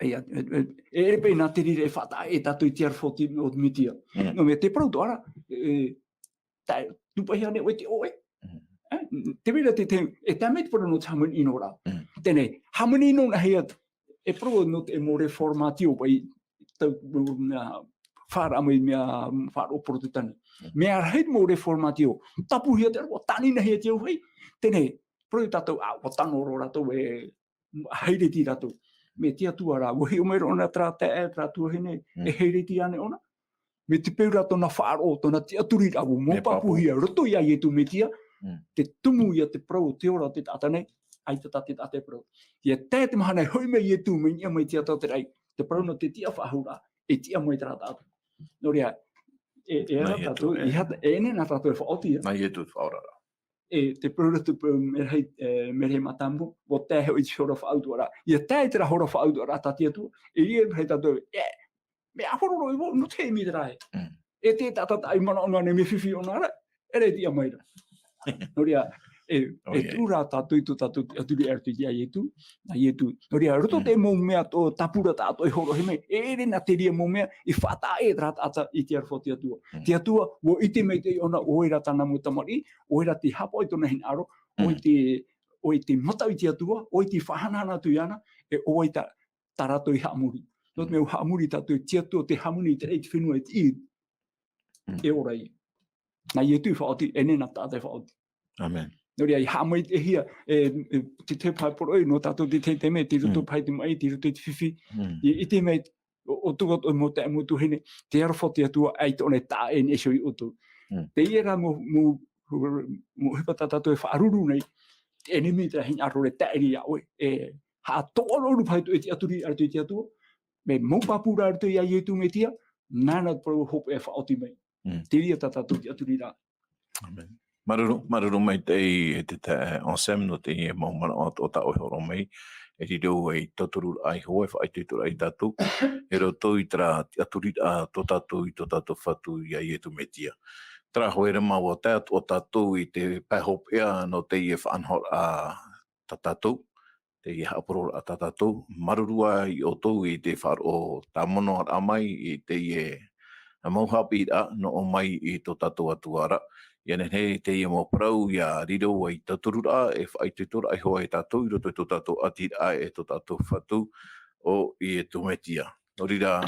e, e, e, e ʻere paʻi nā te reira e faʻataʻa e tātou i te aroha o te, o te Metia. Mm. Nō te mea te parau atoʻa ra, e, tā, tūpaʻihia nei ʻoe i te ʻoʻe. Mm. E, te reira te, te, e tae mai te parau nō te hāmani ʻino ra. Mm. Teie, hāmani ʻino nā hea, e parau nō te, e mau reformatio paʻi, tau, nā, faʻaara mai mea, faʻaroʻo Porotetani. Mm. Mea rahi te mau reformatio, tapuhia te aroha, tāninahia te auahi. Teie, parau tātou, ā, ʻua tano roa rātou e, haereti rātou. Mai te Atua rā, ʻua hiʻo mai ra ʻōna terā taeaʻe, terā tuahine, Mm. e haereti ānei ʻōna. Mai te peu rā tōna faʻaroʻo, tōna tiʻaturiraʻa, ʻua mau pāpūhia, roto iā Ietu Metia, Mm. te tumu ia te parau o te ora o te taʻata nei, ʻaita tā te taʻata e parau. ʻIa tae te mahana e hoʻi mai Ietu, mai niʻa mai te ata o te raʻi, te parau nō te tiʻafaʻahouraʻa, e tiʻa mai terā taʻata. Nō reira, e, e Nā ara Ietu, tātou, e. i hata, e ʻere nā tātou e faʻaoti, ā. Nā Ietu te faʻaoraraʻa. E, te parau ra te parau, mea rahi, e, mea rahi mātāmua, ʻua tae hoʻi i te hora faʻautuʻaraʻa. ʻIa tae i terā hora faʻautuʻaraʻa tā te Atua, e ʻere rahi tātou, e, mea ʻāhororo i vau, nō te hemi terā ē. Mm. E te taʻata i manaʻo noa nei mea fifi ʻōna ra, e ʻere e tiʻa mai ra. Nō reira, e, Oh, e yeah. tuʻu rā tātou i tō tātou tiʻaturi i roto iā Ietu, nā Ietu. Nō reira, roto Mm. te mau mea tō tāpura tātou e hōroʻahia mai, e ʻere nā te reira mau mea, e faʻataʻa e terā taʻata i te aroha o te Atua. Mm. Te Atua, ʻua ʻite maitaʻi ʻōna, ʻo vai rā tāna mau tamariʻi, ʻo vai rā tei haʻapaʻo i tōna hinaʻaro, ʻo vai Mm. te, ʻo vai tei mataʻu i te Atua, ʻo vai tei faʻahanahana atu iāna, e ʻo vai tā, tā rātou i haʻamori. Nō te Mm. mea ʻua haʻamori tātou i te Atua, te hāmani i te raʻi, te fenua, e te ʻī, Mm. e ora ia. Nā Ietu i faʻaoti, e ʻere nā taʻata e faʻaoti. Amen. Nō reira, i haʻamaitaʻihia, e, e, te, te pae poroʻi, nō tātou te, te, te mea, tei roto Mm. paʻi te maʻi, tei roto i te fifi, Mm. i, i te mea, ʻo, ʻo tō, ʻo mau taeaʻe, mau tuahine, te aroha o te Atua, ʻaita ʻōna e taʻa e niʻa iho ia ʻoutou. Mm. Teie rā mau, mau, mau ʻohipa tā tātou e faʻaruru nei, te ʻenemi, te hinaʻaro e taʻiri iā ʻoe, e haʻatōʻaroʻa paʻi tō ʻoe tiʻaturi i roto i te Atua, mea mau pāpū rā i roto iā Ietu Metia, nāna te parau hopeʻa e faʻaoti mai. Mm. Te reira tā tātou tiʻaturiraʻa. Amen. Māuruuru, māuruuru maitaʻi e te taeaʻe Anselme nō teie mau manaʻo atoʻa tā ʻoe i hōroʻa mai, e riro ei tauturu ai hoʻi, e faʻaitoitoraʻa ia tātou, i roto i terā tiʻaturiraʻa tō tātou i tō tātou Fatu iā Ietu Metia. Terā hoʻi rā mau ā, tae atoʻa tātou i te pae hopeʻa nō teie faʻanahoraʻa tā tātou, teie haʻaparuraʻa tā tātou, māuruuru ia ʻoutou i te faʻaroʻo tāmanoraʻa mai i teie mau haʻapiʻiraʻa nō ʻō mai i tō tātou Atua ra. ʻIa nehenehe teie mau parau ʻia riro ei tautururaʻa e faʻaitoitoraʻa hoʻi ia tātou i roto i tō tātou ʻātiraʻa e tō tātou Fatu ʻo Ietu Metia. Nō reira,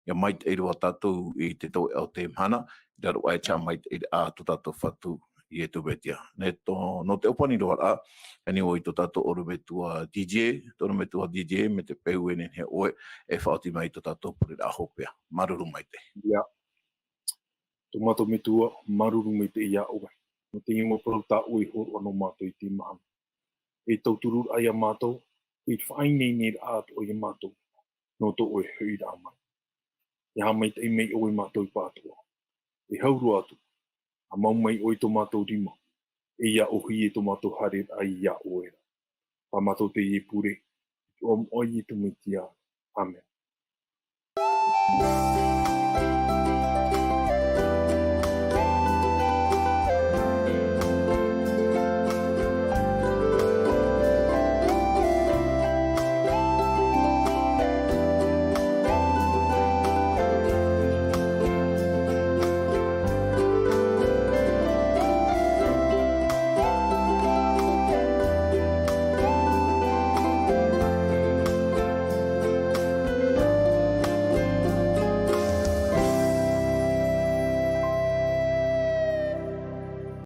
ʻia maitaʻi roa tātou i te tauʻaʻa o te mahana, i raro aʻe i te haʻamaitaʻiraʻa a tō tātou Fatu Ietu Metia. Nē, tō, nō te ʻōpani roa ra, e ani vau i tō tātou ʻorometua D J, tō ʻorometua D J, mai te peu e nehenehe ʻoe e faʻaoti mai i tō tātou pureraʻa hopeʻa. Māuruuru maitaʻi. ʻIa. Tō mātou Metua, māuruuru maitaʻi ia ʻoe. Nō teie mau parau tā ʻoe i hōroʻa nō mātou i teie mahana. E tauturu ia mātou, e faʻaineineraʻa atoʻa ia mātou, nō tō ʻoe hoʻiraʻa mai. ʻIa haʻamaitaʻi mai ʻoe ia mātou i pātoʻa. E hau roa atu, ʻa mau mai ʻoe i tō mātou rima, e ʻia ʻōhie tō mātou haereraʻa ia ʻoe ra. Tā mātou teie pure, i te iʻoa o Ietu Metia. Amen.